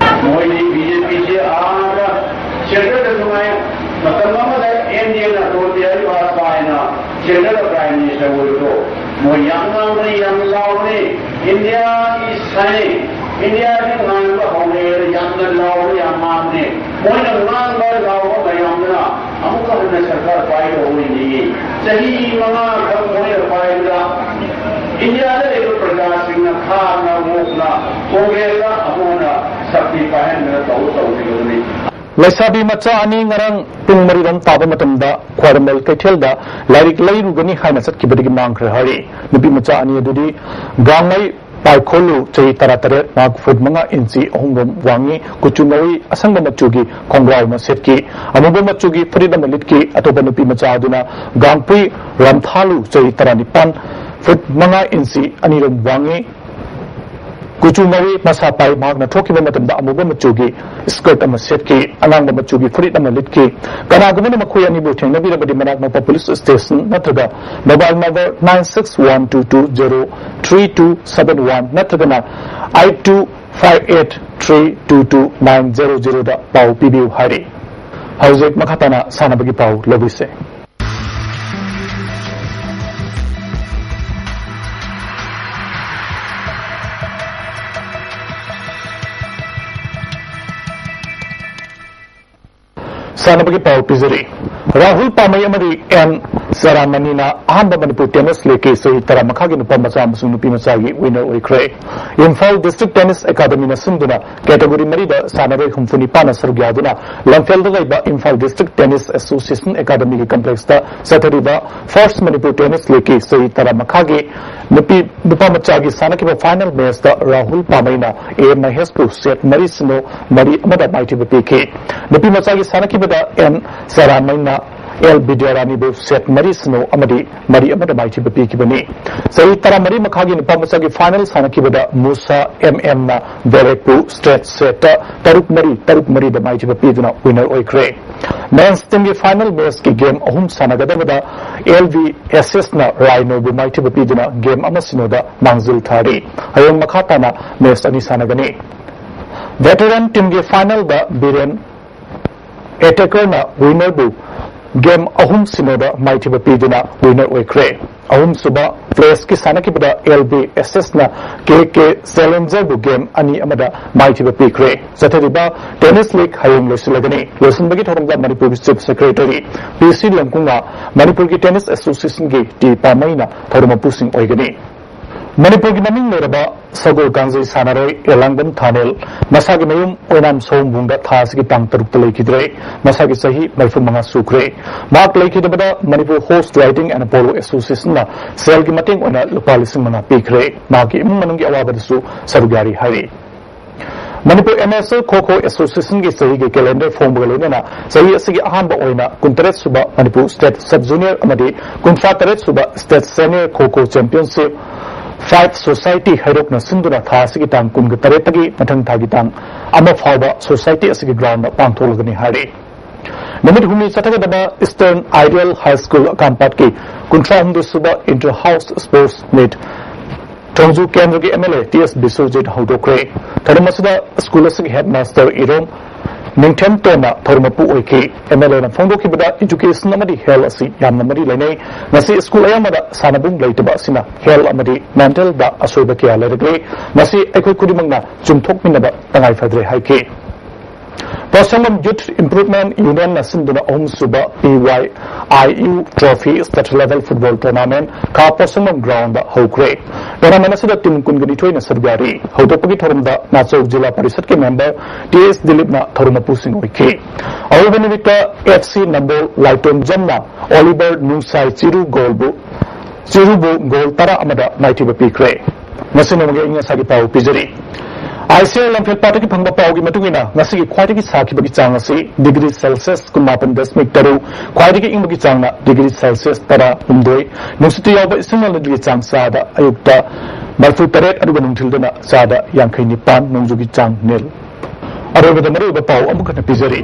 ꯃꯣꯏꯗꯤ B J P-ꯁꯦ ꯑꯥꯗ centre-ꯗꯁꯨ ꯉꯥꯏ, ꯃꯇꯝ ꯑꯃꯗ N D A-ꯅ ꯑꯇꯣꯜ Bihari ꯕꯥꯖꯄꯥꯏꯅ centre-ꯗ Prime Minister ꯑꯣꯏꯕꯗꯣ, ꯃꯣꯏ ꯌꯥꯝ ꯉꯥꯡꯕꯅꯤ, ꯌꯥꯝ ꯂꯥꯎꯕꯅꯤ, "India is shining, India-ꯁꯤ ꯉꯥꯟꯕ ꯍꯧꯔꯦꯅ" ꯌꯥꯝꯅ ꯂꯥꯎꯕ, ꯌꯥꯝ ꯉꯥꯡꯕꯅꯤ꯫ ꯃꯣꯏꯅ ꯉꯥꯡꯕ ꯂꯥꯎꯕ ꯃꯌꯥꯝꯗꯨꯅ ꯑꯃꯨꯛꯀ ꯍꯟꯅ ꯁꯔꯀꯥꯔ ꯄꯥꯏꯗꯧꯕ ꯑꯣꯏꯅꯤ꯫ ꯆꯍꯤ ꯃꯉꯥ ꯈꯛ ꯃꯣꯏꯅ ꯄꯥꯏꯕꯗ India-ꯗ ꯂꯩꯕ ꯄ꯭ꯔꯖꯥꯁꯤꯡꯅ ꯈꯥꯡꯅ ꯃꯣꯛꯅ Congress-ꯇ ꯑꯃꯨꯛ ꯍꯟꯅ ꯁꯛꯇꯤ ꯄꯥꯏꯍꯟꯗꯅ ꯇꯧ ꯇꯧꯈꯤꯕꯗꯨꯅꯤ꯫ ꯂꯩꯁꯥꯕꯤ ꯃꯆꯥ ꯑꯅꯤ ꯉꯔꯥꯡ ꯄꯨꯡ ꯃꯔꯤꯔꯣꯝ ꯇꯥꯕ ꯃꯇꯝꯗ ꯈ꯭ꯋꯥꯏꯔꯝꯕꯟ ꯀꯩꯊꯦꯜꯗ ꯂꯥꯏꯔꯤꯛ ꯂꯩꯔꯨꯒꯅꯤ ꯍꯥꯏꯅ ꯆꯠꯈꯤꯕꯗꯒꯤ ꯃꯥꯡꯈ꯭ꯔꯦ ꯍꯥꯏꯔꯤ꯫ ꯅꯨꯄꯤ ꯃꯆꯥ ꯑꯅꯤ ꯑꯗꯨꯗꯤ ꯒꯥꯡꯃꯩ ꯄꯥꯏꯈꯣꯂꯨ, ꯆꯍꯤ ꯇꯔꯥꯇꯔꯦꯠ, ꯃꯍꯥꯛ ꯐꯨꯠ ꯃꯉꯥ ꯏꯟꯆꯤ ꯑꯍꯨꯝ ꯔꯣꯝ ꯋꯥꯡꯉꯤ, ꯀꯨꯆꯨ ꯉꯧꯏ, ꯑꯁꯪꯕ ꯃꯆꯨꯒꯤ ꯈꯣꯡꯒ꯭ꯔꯥꯎ ꯑꯃ ꯁꯦꯠꯈꯤ, ꯑꯃꯨꯕ ꯃꯆꯨꯒꯤ ꯐꯨꯔꯤꯠ ꯑꯃ ꯂꯤꯠꯈꯤ꯫ ꯑꯇꯣꯞꯄ ꯅꯨꯄꯤ ꯃꯆꯥ ꯑꯗꯨꯅ ꯒꯥꯡꯄꯨꯏ ꯔꯥꯝꯊꯥꯂꯨ, ꯆꯍꯤ ꯇꯔꯥꯅꯤꯄꯥꯟ, ꯐꯨꯠ ꯃꯉꯥ ꯏꯟꯆꯤ ꯑꯅꯤ ꯔꯣꯝ ꯋꯥꯡꯉꯤ, ꯀꯨꯆꯨ ꯉꯧꯏ, ꯃꯁꯥ ꯄꯥꯏ꯫ ꯃꯍꯥꯛꯅ ꯊꯣꯛꯈꯤꯕ ꯃꯇꯝꯗ ꯑꯃꯨꯕ ꯃꯆꯨꯒꯤ skirt ꯑꯃ ꯁꯦꯠꯈꯤ, ꯑꯉꯥꯡꯕ ꯃꯆꯨꯒꯤ ꯐꯨꯔꯤꯠ ꯑꯃ ꯂꯤꯠꯈꯤ꯫ ꯀꯅꯥꯒꯨꯝꯕꯅ ꯃꯈꯣꯏ ꯑꯅꯤꯕꯨ ꯊꯦꯡꯅꯕꯤꯔꯕꯗꯤ ꯃꯅꯥꯛ ꯅꯛꯄ police station ꯅꯠꯇ꯭ꯔꯒ mobile number nine six one two two zero three two seven one ꯅꯠꯇ꯭ꯔꯒꯅ eight two five eight three two two nine zero zero ꯗ ꯄꯥꯎ ꯄꯤꯕꯤꯌꯨ ꯍꯥꯏꯔꯤ꯫ ꯍꯧꯖꯤꯛ ꯃꯈꯥ ꯇꯥꯅ ꯁꯥꯟꯅꯕꯒꯤ ꯄꯥꯎ ꯂꯧꯕꯤꯁꯦ꯫ ꯁꯥꯟꯅꯕꯒꯤ ꯄꯥꯎ ꯄꯤꯖꯔꯤ꯫ ꯔꯥꯍꯨꯜ ꯄꯥꯃꯩ ꯑꯃꯗꯤ ꯑꯦꯟ ꯁꯦꯔꯥꯃꯅꯤꯅ ꯑꯍꯥꯟꯕ ꯃꯅꯤꯄꯨꯔ ꯇꯦꯅꯤꯁ ꯂꯤꯒꯀꯤ ꯆꯍꯤ ꯇꯔꯥ ꯃꯈꯥꯒꯤ ꯅꯨꯄꯥ ꯃꯆꯥ ꯑꯃꯁꯨꯡ ꯅꯨꯄꯤ ꯃꯆꯥꯒꯤ winner ꯑꯣꯏꯈ꯭ꯔꯦ꯫ ꯏꯝꯐꯥꯜ District Tennis Academyꯅ ꯁꯤꯟꯗꯨꯅ category ꯃꯔꯤꯗ ꯁꯥꯟꯅꯔꯣꯏ ꯍꯨꯝꯐꯨ ꯅꯤꯄꯥꯟꯅ ꯁꯔꯨꯛ ꯌꯥꯗꯨꯅ ꯂꯝꯐꯦꯜꯗ ꯂꯩꯕ ꯏꯝꯐꯥꯜ District Tennis Association Academyꯒꯤ complexꯇ ꯆꯠꯊꯔꯤꯕ First ꯃꯅꯤꯄꯨꯔ ꯇꯦꯅꯤꯁ ꯂꯤꯒꯀꯤ ꯆꯍꯤ ꯇꯔꯥ ꯃꯈꯥꯒꯤ ꯅꯨꯄꯤ, ꯅꯨꯄꯥ ꯃꯆꯥꯒꯤ ꯁꯥꯟꯅꯈꯤꯕ final matchꯇ ꯔꯥꯍꯨꯜ ꯄꯥꯃꯩꯅ ꯑꯦ ꯃꯍꯦꯁꯄꯨ set ꯃꯔꯤ ꯁꯤꯅꯣ, ꯃꯔꯤ ꯑꯃꯗ ꯃꯥꯏꯊꯤꯕ ꯄꯤꯈꯤ꯫ ꯅꯨꯄꯤ ꯃꯆꯥꯒꯤ ꯁꯥꯟꯅꯈꯤꯕꯗ ꯑꯦꯟ ꯁꯦꯔꯥꯃꯩꯅ ꯑꯦꯜ ꯕꯤꯗ꯭ꯌꯥꯔꯥꯅꯤꯕꯨ set ꯃꯔꯤ ꯁꯤꯅꯣ ꯑꯃꯗꯤ ꯃꯔꯤ ꯑꯃꯗ ꯃꯥꯏꯊꯤꯕ ꯄꯤꯈꯤꯕꯅꯤ꯫ ꯆꯍꯤ ꯇꯔꯥꯃꯔꯤ ꯃꯈꯥꯒꯤ ꯅꯨꯄꯥ ꯃꯆꯥꯒꯤ final ꯁꯥꯟꯅꯈꯤꯕꯗ ꯃꯨꯁꯥ ꯑꯦꯝ ꯑꯦꯝꯅ ꯗꯦꯔꯦꯛꯄꯨ straight setꯇ ꯇꯔꯨꯛ ꯃꯔꯤ, ꯇꯔꯨꯛ ꯃꯔꯤꯗ ꯃꯥꯏꯊꯤꯕ ꯄꯤꯗꯨꯅ winner ꯑꯣꯏꯈ꯭ꯔꯦ꯫ Men's teamꯒꯤ final matchꯀꯤ game ꯑꯍꯨꯝ ꯁꯥꯟꯅꯒꯗꯕꯗ ꯑꯦꯜ ꯕꯤ ꯑꯦꯁ ꯑꯦꯁꯅ ꯔꯥꯏꯅꯣꯕꯨ ꯃꯥꯏꯊꯤꯕ ꯄꯤꯗꯨꯅ game ꯑꯃ ꯁꯤꯅꯣꯗ ꯃꯥꯡꯖꯤꯜ ꯊꯥꯔꯤ꯫ ꯍꯌꯦꯡ ꯃꯈꯥ ꯇꯥꯅ match ꯑꯅꯤ ꯁꯥꯟꯅꯒꯅꯤ꯫ Veteran teamꯒꯤ finalꯗ ꯕꯤꯔꯦꯟ ꯑꯦꯇꯦꯀꯔꯅ winnerꯕꯨ game ꯑꯍꯨꯝ ꯁꯤꯅꯣꯗ ꯃꯥꯏꯊꯤꯕ ꯄꯤꯗꯨꯅ winner ꯑꯣꯏꯈ꯭ꯔꯦ꯫ ꯑꯍꯨꯝꯁꯨꯕ placeꯀꯤ ꯁꯥꯟꯅꯈꯤꯕꯗ ꯑꯦꯜ ꯕꯤ ꯑꯦꯁ ꯑꯦꯁꯅ ꯀꯦ ꯀꯦ ꯆꯦꯂꯦꯟꯖꯔꯕꯨ game ꯑꯅꯤ ꯑꯃꯗ ꯃꯥꯏꯊꯤꯕ ꯄꯤꯈ꯭ꯔꯦ꯫ ꯆꯠꯊꯔꯤꯕ ꯇꯦꯅꯤꯁ ꯂꯤꯒ ꯍꯌꯦꯡ ꯂꯣꯏꯁꯤꯜꯂꯒꯅꯤ꯫ ꯂꯣꯏꯁꯤꯟꯕꯒꯤ ꯊꯧꯔꯝꯗ ꯃꯅꯤꯄꯨꯔꯒꯤ Chief Secretary ꯄꯤ ꯁꯤ ꯂꯝꯀꯨꯡꯅ ꯃꯅꯤꯄꯨꯔꯒꯤ Tennis Associationꯒꯤ ꯇꯤ ꯄꯥꯃꯩꯅ ꯊꯧꯔꯝ ꯃꯄꯨꯁꯤꯡ ꯑꯣꯏꯒꯅꯤ꯫ ꯃꯅꯤꯄꯨꯔꯒꯤ ꯃꯃꯤꯡ ꯂꯩꯔꯕ ꯁꯒꯣꯜ ꯀꯥꯡꯖꯩ ꯁꯥꯟꯅꯔꯣꯏ ꯑꯦꯂꯥꯡꯕꯝ ꯊꯥꯅꯦꯜ ꯃꯁꯥꯒꯤ ꯃꯌꯨꯝ ꯑꯣꯏꯅꯥꯝ ꯁꯑꯣꯝꯕꯨꯡꯗ ꯊꯥ ꯑꯁꯤꯒꯤ ꯇꯥꯡ ꯇꯔꯨꯛꯇ ꯂꯩꯈꯤꯗ꯭ꯔꯦ꯫ ꯃꯁꯥꯒꯤ ꯆꯍꯤ ꯃꯔꯤꯐꯨ ꯃꯉꯥ ꯁꯨꯈ꯭ꯔꯦ꯫ ꯃꯍꯥꯛ ꯂꯩꯈꯤꯗꯕꯗ Manipur horse riding and polo ꯑꯦꯁꯣꯁꯤꯌꯦꯁꯟꯅ ꯁꯦꯜꯒꯤ ꯃꯇꯦꯡ ꯑꯣꯏꯅ ꯂꯨꯄꯥ ꯂꯤꯁꯤꯡ ꯃꯉꯥ ꯄꯤꯈ꯭ꯔꯦ꯫ ꯃꯍꯥꯛꯀꯤ ꯏꯃꯨꯡ ꯃꯅꯨꯡꯒꯤ ꯑꯋꯥꯕꯗꯁꯨ ꯁꯔꯨꯛ ꯌꯥꯔꯤ ꯍꯥꯏꯔꯤ꯫ ꯃꯅꯤꯄꯨꯔ ꯑꯦꯝ ꯑꯦꯁ ꯑꯦꯜ ꯈꯣ ꯈꯣ ꯑꯦꯁꯣꯁꯤꯌꯦꯁꯟꯒꯤ ꯆꯍꯤꯒꯤ ꯀꯦꯂꯦꯟꯗꯔ ꯐꯣꯡꯕꯒ ꯂꯣꯏꯅꯅ ꯆꯍꯤ ꯑꯁꯤꯒꯤ ꯑꯍꯥꯟꯕ ꯑꯣꯏꯅ ꯀꯨꯟꯇꯔꯦꯠ ꯁꯨꯕ ꯃꯅꯤꯄꯨꯔ ꯁ꯭ꯇꯦꯠ ꯁꯕ ꯖꯨꯅꯤꯌꯔ ꯑꯃꯗꯤ ꯀꯨꯟꯊ꯭ꯔꯥ ꯇꯔꯦꯠ ꯁꯨꯕ ꯁ꯭ꯇꯦꯠ ꯁꯦꯅꯤꯌꯔ ꯈꯣ ꯈꯣ ꯆꯦꯝꯄꯤꯌꯟꯁꯤꯞ ꯐꯥꯏꯚ ꯁꯣꯁꯥꯏꯇꯤ ꯍꯩꯔꯣꯛꯅ ꯁꯤꯟꯗꯨꯅ ꯊꯥ ꯑꯁꯤꯒꯤ ꯇꯥꯡ ꯀꯨꯟꯒ ꯇꯔꯦꯠꯇꯒꯤ ꯃꯊꯪ ꯊꯥꯒꯤ ꯇꯥꯡ ꯑꯃ ꯐꯥꯎꯕ ꯁꯣꯁꯥꯏꯇꯤ ꯑꯁꯤꯒꯤ ꯒ꯭ꯔꯥꯎꯟꯗ ꯄꯥꯡꯊꯣꯛꯂꯒꯅꯤ ꯍꯥꯏꯔꯤ꯫ ꯅꯨꯃꯤꯠ ꯍꯨꯝꯅꯤ ꯆꯠꯊꯒꯗꯕ ꯏꯁꯇꯔꯟ ꯑꯥꯏꯗꯤꯌꯦꯜ ꯍꯥꯏ ꯁ꯭ꯀꯨꯜ ꯀꯥꯝꯄꯥꯠꯀꯤ ꯀꯨꯟꯊ꯭ꯔꯥ ꯍꯨꯝꯗꯣꯏ ꯁꯨꯕ ꯏꯟꯇꯔ ꯍꯥꯎꯁ ꯁ꯭ꯄꯣꯔꯠꯁ ꯃꯤꯠ ꯊꯣꯡꯖꯨ ꯀꯦꯟꯗ꯭ꯔꯒꯤ ꯑꯦꯝ ꯑꯦꯜ ꯑꯦ ꯇꯤ ꯑꯦꯁ ꯕꯤꯁ꯭ꯋꯖꯤꯠ ꯍꯧꯗꯣꯛꯈ꯭ꯔꯦ꯫ ꯊꯧꯔꯝ ꯑꯁꯤꯗ ꯁ꯭ꯀꯨꯜ ꯑꯁꯤꯒꯤ ꯍꯦꯗ ꯃꯥꯁꯇꯔ ꯏꯔꯣꯝ ꯅꯤꯡꯊꯦꯝꯇꯣꯟꯅ ꯊꯧꯔꯝ ꯃꯄꯨ ꯑꯣꯏꯈꯤ꯫ ꯑꯦꯝ ꯑꯦꯜ ꯑꯦꯅ ꯐꯣꯡꯗꯣꯛꯈꯤꯕꯗ ꯏꯗꯨꯀꯦꯁꯟ ꯑꯃꯗꯤ ꯍꯦꯜꯊ ꯑꯁꯤ ꯌꯥꯝꯅ ꯃꯔꯤ ꯂꯩꯅꯩ꯫ ꯉꯁꯤ ꯁ꯭ꯀꯨꯜ ꯑꯌꯥꯝꯕꯗ ꯁꯥꯟꯅꯕꯨꯡ ꯂꯩꯇꯕ ꯑꯁꯤꯅ ꯍꯦꯜꯊ ꯑꯃꯗꯤ ꯃꯦꯟꯇꯦꯜꯗ ꯑꯁꯣꯏꯕ ꯀꯌꯥ ꯂꯩꯔꯛꯂꯤ꯫ ꯃꯁꯤ ꯑꯩꯈꯣꯏ ꯈꯨꯗꯤꯡꯃꯛꯅ ꯆꯨꯝꯊꯣꯛꯃꯤꯟꯅꯕ ꯇꯉꯥꯏ ꯐꯗ꯭ꯔꯦ ꯍꯥꯏꯈꯤ꯫ ꯄꯣꯁꯪꯕꯝ ꯌꯨꯊ ꯏꯝꯄ꯭ꯔꯨꯚꯃꯦꯟꯠ ꯌꯨꯅꯤꯌꯟꯅ ꯁꯤꯟꯗꯨꯅ ꯑꯍꯨꯝꯁꯨꯕ P Y I U trophy state level football tournament ꯈꯥ ꯄꯣꯁꯪꯕꯝ ꯒ꯭ꯔꯥꯎꯟꯗ ꯍꯧꯈ꯭ꯔꯦ꯫ ꯇꯣꯔꯅꯥꯃꯦꯟꯠ ꯑꯁꯤꯗ ꯇꯤꯝ ꯀꯨꯟꯒ ꯅꯤꯊꯣꯏꯅ ꯁꯔꯨꯛ ꯌꯥꯔꯤ꯫ ꯍꯧꯗꯣꯛꯄꯒꯤ ꯊꯧꯔꯝꯗ ꯅꯥꯆꯧ ꯖꯤꯂꯥ ꯄꯔꯤꯁꯠꯀꯤ ꯃꯦꯝꯕꯔ ꯇꯤ ꯑꯦꯁ ꯗꯤꯂꯤꯞꯅ ꯊꯧꯔꯝ ꯃꯄꯨꯁꯤꯡ ꯑꯣꯏꯈꯤ꯫ ꯑꯍꯧꯕ ꯅꯨꯃꯤꯠꯇ ꯑꯦꯐ ꯁꯤ ꯅꯝꯕꯣꯜ ꯂꯥꯏꯇꯣꯟꯖꯝꯅ ꯑꯣꯂꯤꯚꯔ ꯅꯨꯡꯁꯥꯏ ꯆꯤꯔꯨ ꯒꯣꯜꯕꯨ ꯆꯤꯔꯨꯕꯨ ꯒꯣꯜ ꯇꯔꯥ ꯑꯃꯗ ꯃꯥꯏꯊꯤꯕ ꯄꯤꯈ꯭ꯔꯦ꯫ ꯉꯁꯤ ꯅꯣꯡꯃꯒꯤ ꯑꯏꯪ ꯑꯁꯥꯒꯤ ꯄꯥꯎ ꯄꯤꯖꯔꯤ꯫ ꯑꯥꯏ ꯁꯤ ꯑꯥꯔ ꯂꯝꯐꯦꯜ ꯄꯥꯠꯇꯒꯤ ꯐꯪꯕ ꯄꯥꯎꯒꯤ ꯃꯇꯨꯡ ꯏꯟꯅ ꯉꯁꯤꯒꯤ ꯈ꯭ꯋꯥꯏꯗꯒꯤ ꯁꯥꯈꯤꯕꯒꯤ ꯆꯥꯡ ꯑꯁꯤ ꯗꯤꯒ꯭ꯔꯤ ꯁꯦꯜꯁꯤꯌꯁ ꯀꯨꯟꯃꯥꯄꯟ ꯗꯁꯃꯤꯛ ꯇꯔꯨꯛ, ꯈ꯭ꯋꯥꯏꯗꯒꯤ ꯏꯪꯕꯒꯤ ꯆꯥꯡꯅ ꯗꯤꯒ꯭ꯔꯤ ꯁꯦꯜꯁꯤꯌꯁ ꯇꯔꯥꯍꯨꯝꯗꯣꯏ, ꯅꯨꯡꯁꯤꯠꯇ ꯌꯥꯎꯕ ꯏꯁꯤꯡ ꯅꯂꯤꯒꯤ ꯆꯥꯡ ꯆꯥꯗ ꯑꯌꯨꯛꯇ ꯃꯔꯤꯐꯨ ꯇꯔꯦꯠ ꯑꯗꯨꯒ ꯅꯨꯡꯊꯤꯜꯗꯅ ꯆꯥꯗ ꯌꯥꯡꯈꯩ ꯅꯤꯄꯥꯟ, ꯅꯣꯡꯖꯨꯒꯤ ꯆꯥꯡ ꯅꯤꯜ꯫ ꯑꯔꯣꯏꯕꯗ ꯃꯔꯨꯑꯣꯏꯕ ꯄꯥꯎ ꯑꯃꯨꯛ ꯍꯟꯅ ꯄꯤꯖꯔꯤ꯫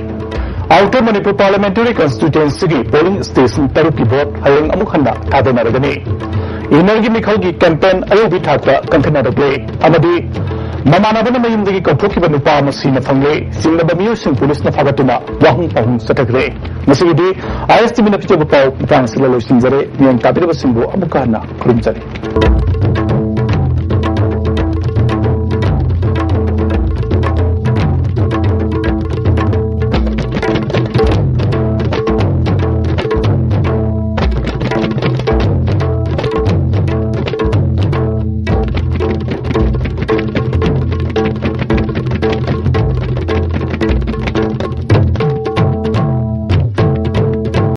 ꯑꯥꯎꯇꯔ ꯃꯅꯤꯄꯨꯔ ꯄꯥꯔꯂꯤꯌꯥꯃꯦꯟꯇꯔꯤ ꯀꯟꯁꯇꯤꯇ꯭ꯌꯨꯑꯦꯟꯁꯤꯒꯤ ꯄꯣꯂꯤꯡ ꯁ꯭ꯇꯦꯁꯟ ꯇꯔꯨꯛꯀꯤ ꯚꯣꯠ ꯍꯌꯦꯡ ꯑꯃꯨꯛ ꯍꯟꯅ ꯊꯥꯗꯅꯔꯒꯅꯤ꯫ ꯏꯟꯅꯔꯒꯤ ꯃꯤꯈꯜꯒꯤ ꯀꯦꯝꯄꯦꯟ ꯑꯌꯧꯕꯤ ꯊꯥꯛꯇ ꯀꯟꯈꯠꯅꯔꯛꯂꯦ ꯑꯃꯗꯤ ꯃꯃꯥꯟꯅꯕꯅ ꯃꯌꯨꯝꯗꯒꯤ ꯀꯧꯊꯣꯛꯈꯤꯕ ꯅꯨꯄꯥ ꯑꯃ ꯁꯤꯅ ꯐꯪꯂꯦ꯫ ꯆꯤꯡꯅꯕ ꯃꯤꯑꯣꯏꯁꯤꯡ ꯄꯨꯂꯤꯁꯅ ꯐꯥꯒꯠꯇꯨꯅ ꯋꯥꯍꯪ ꯄꯥꯎꯍꯪ ꯆꯠꯊꯈ꯭ꯔꯦ꯫ ꯉꯁꯤꯒꯤꯗꯤ ꯑꯥꯏ ꯑꯦꯁ ꯇꯤ ꯚꯤꯅ ꯄꯤꯖꯕ ꯄꯥꯎ ꯃꯇꯥꯡ ꯑꯁꯤꯗ ꯂꯣꯏꯁꯤꯟꯖꯔꯦ꯫ ꯃꯤꯌꯥꯝ ꯇꯥꯕꯤꯔꯕꯁꯤꯡꯕꯨ ꯑꯃꯨꯛꯀ ꯍꯟꯅ ꯈꯨꯔꯨꯝꯖꯔꯤ꯫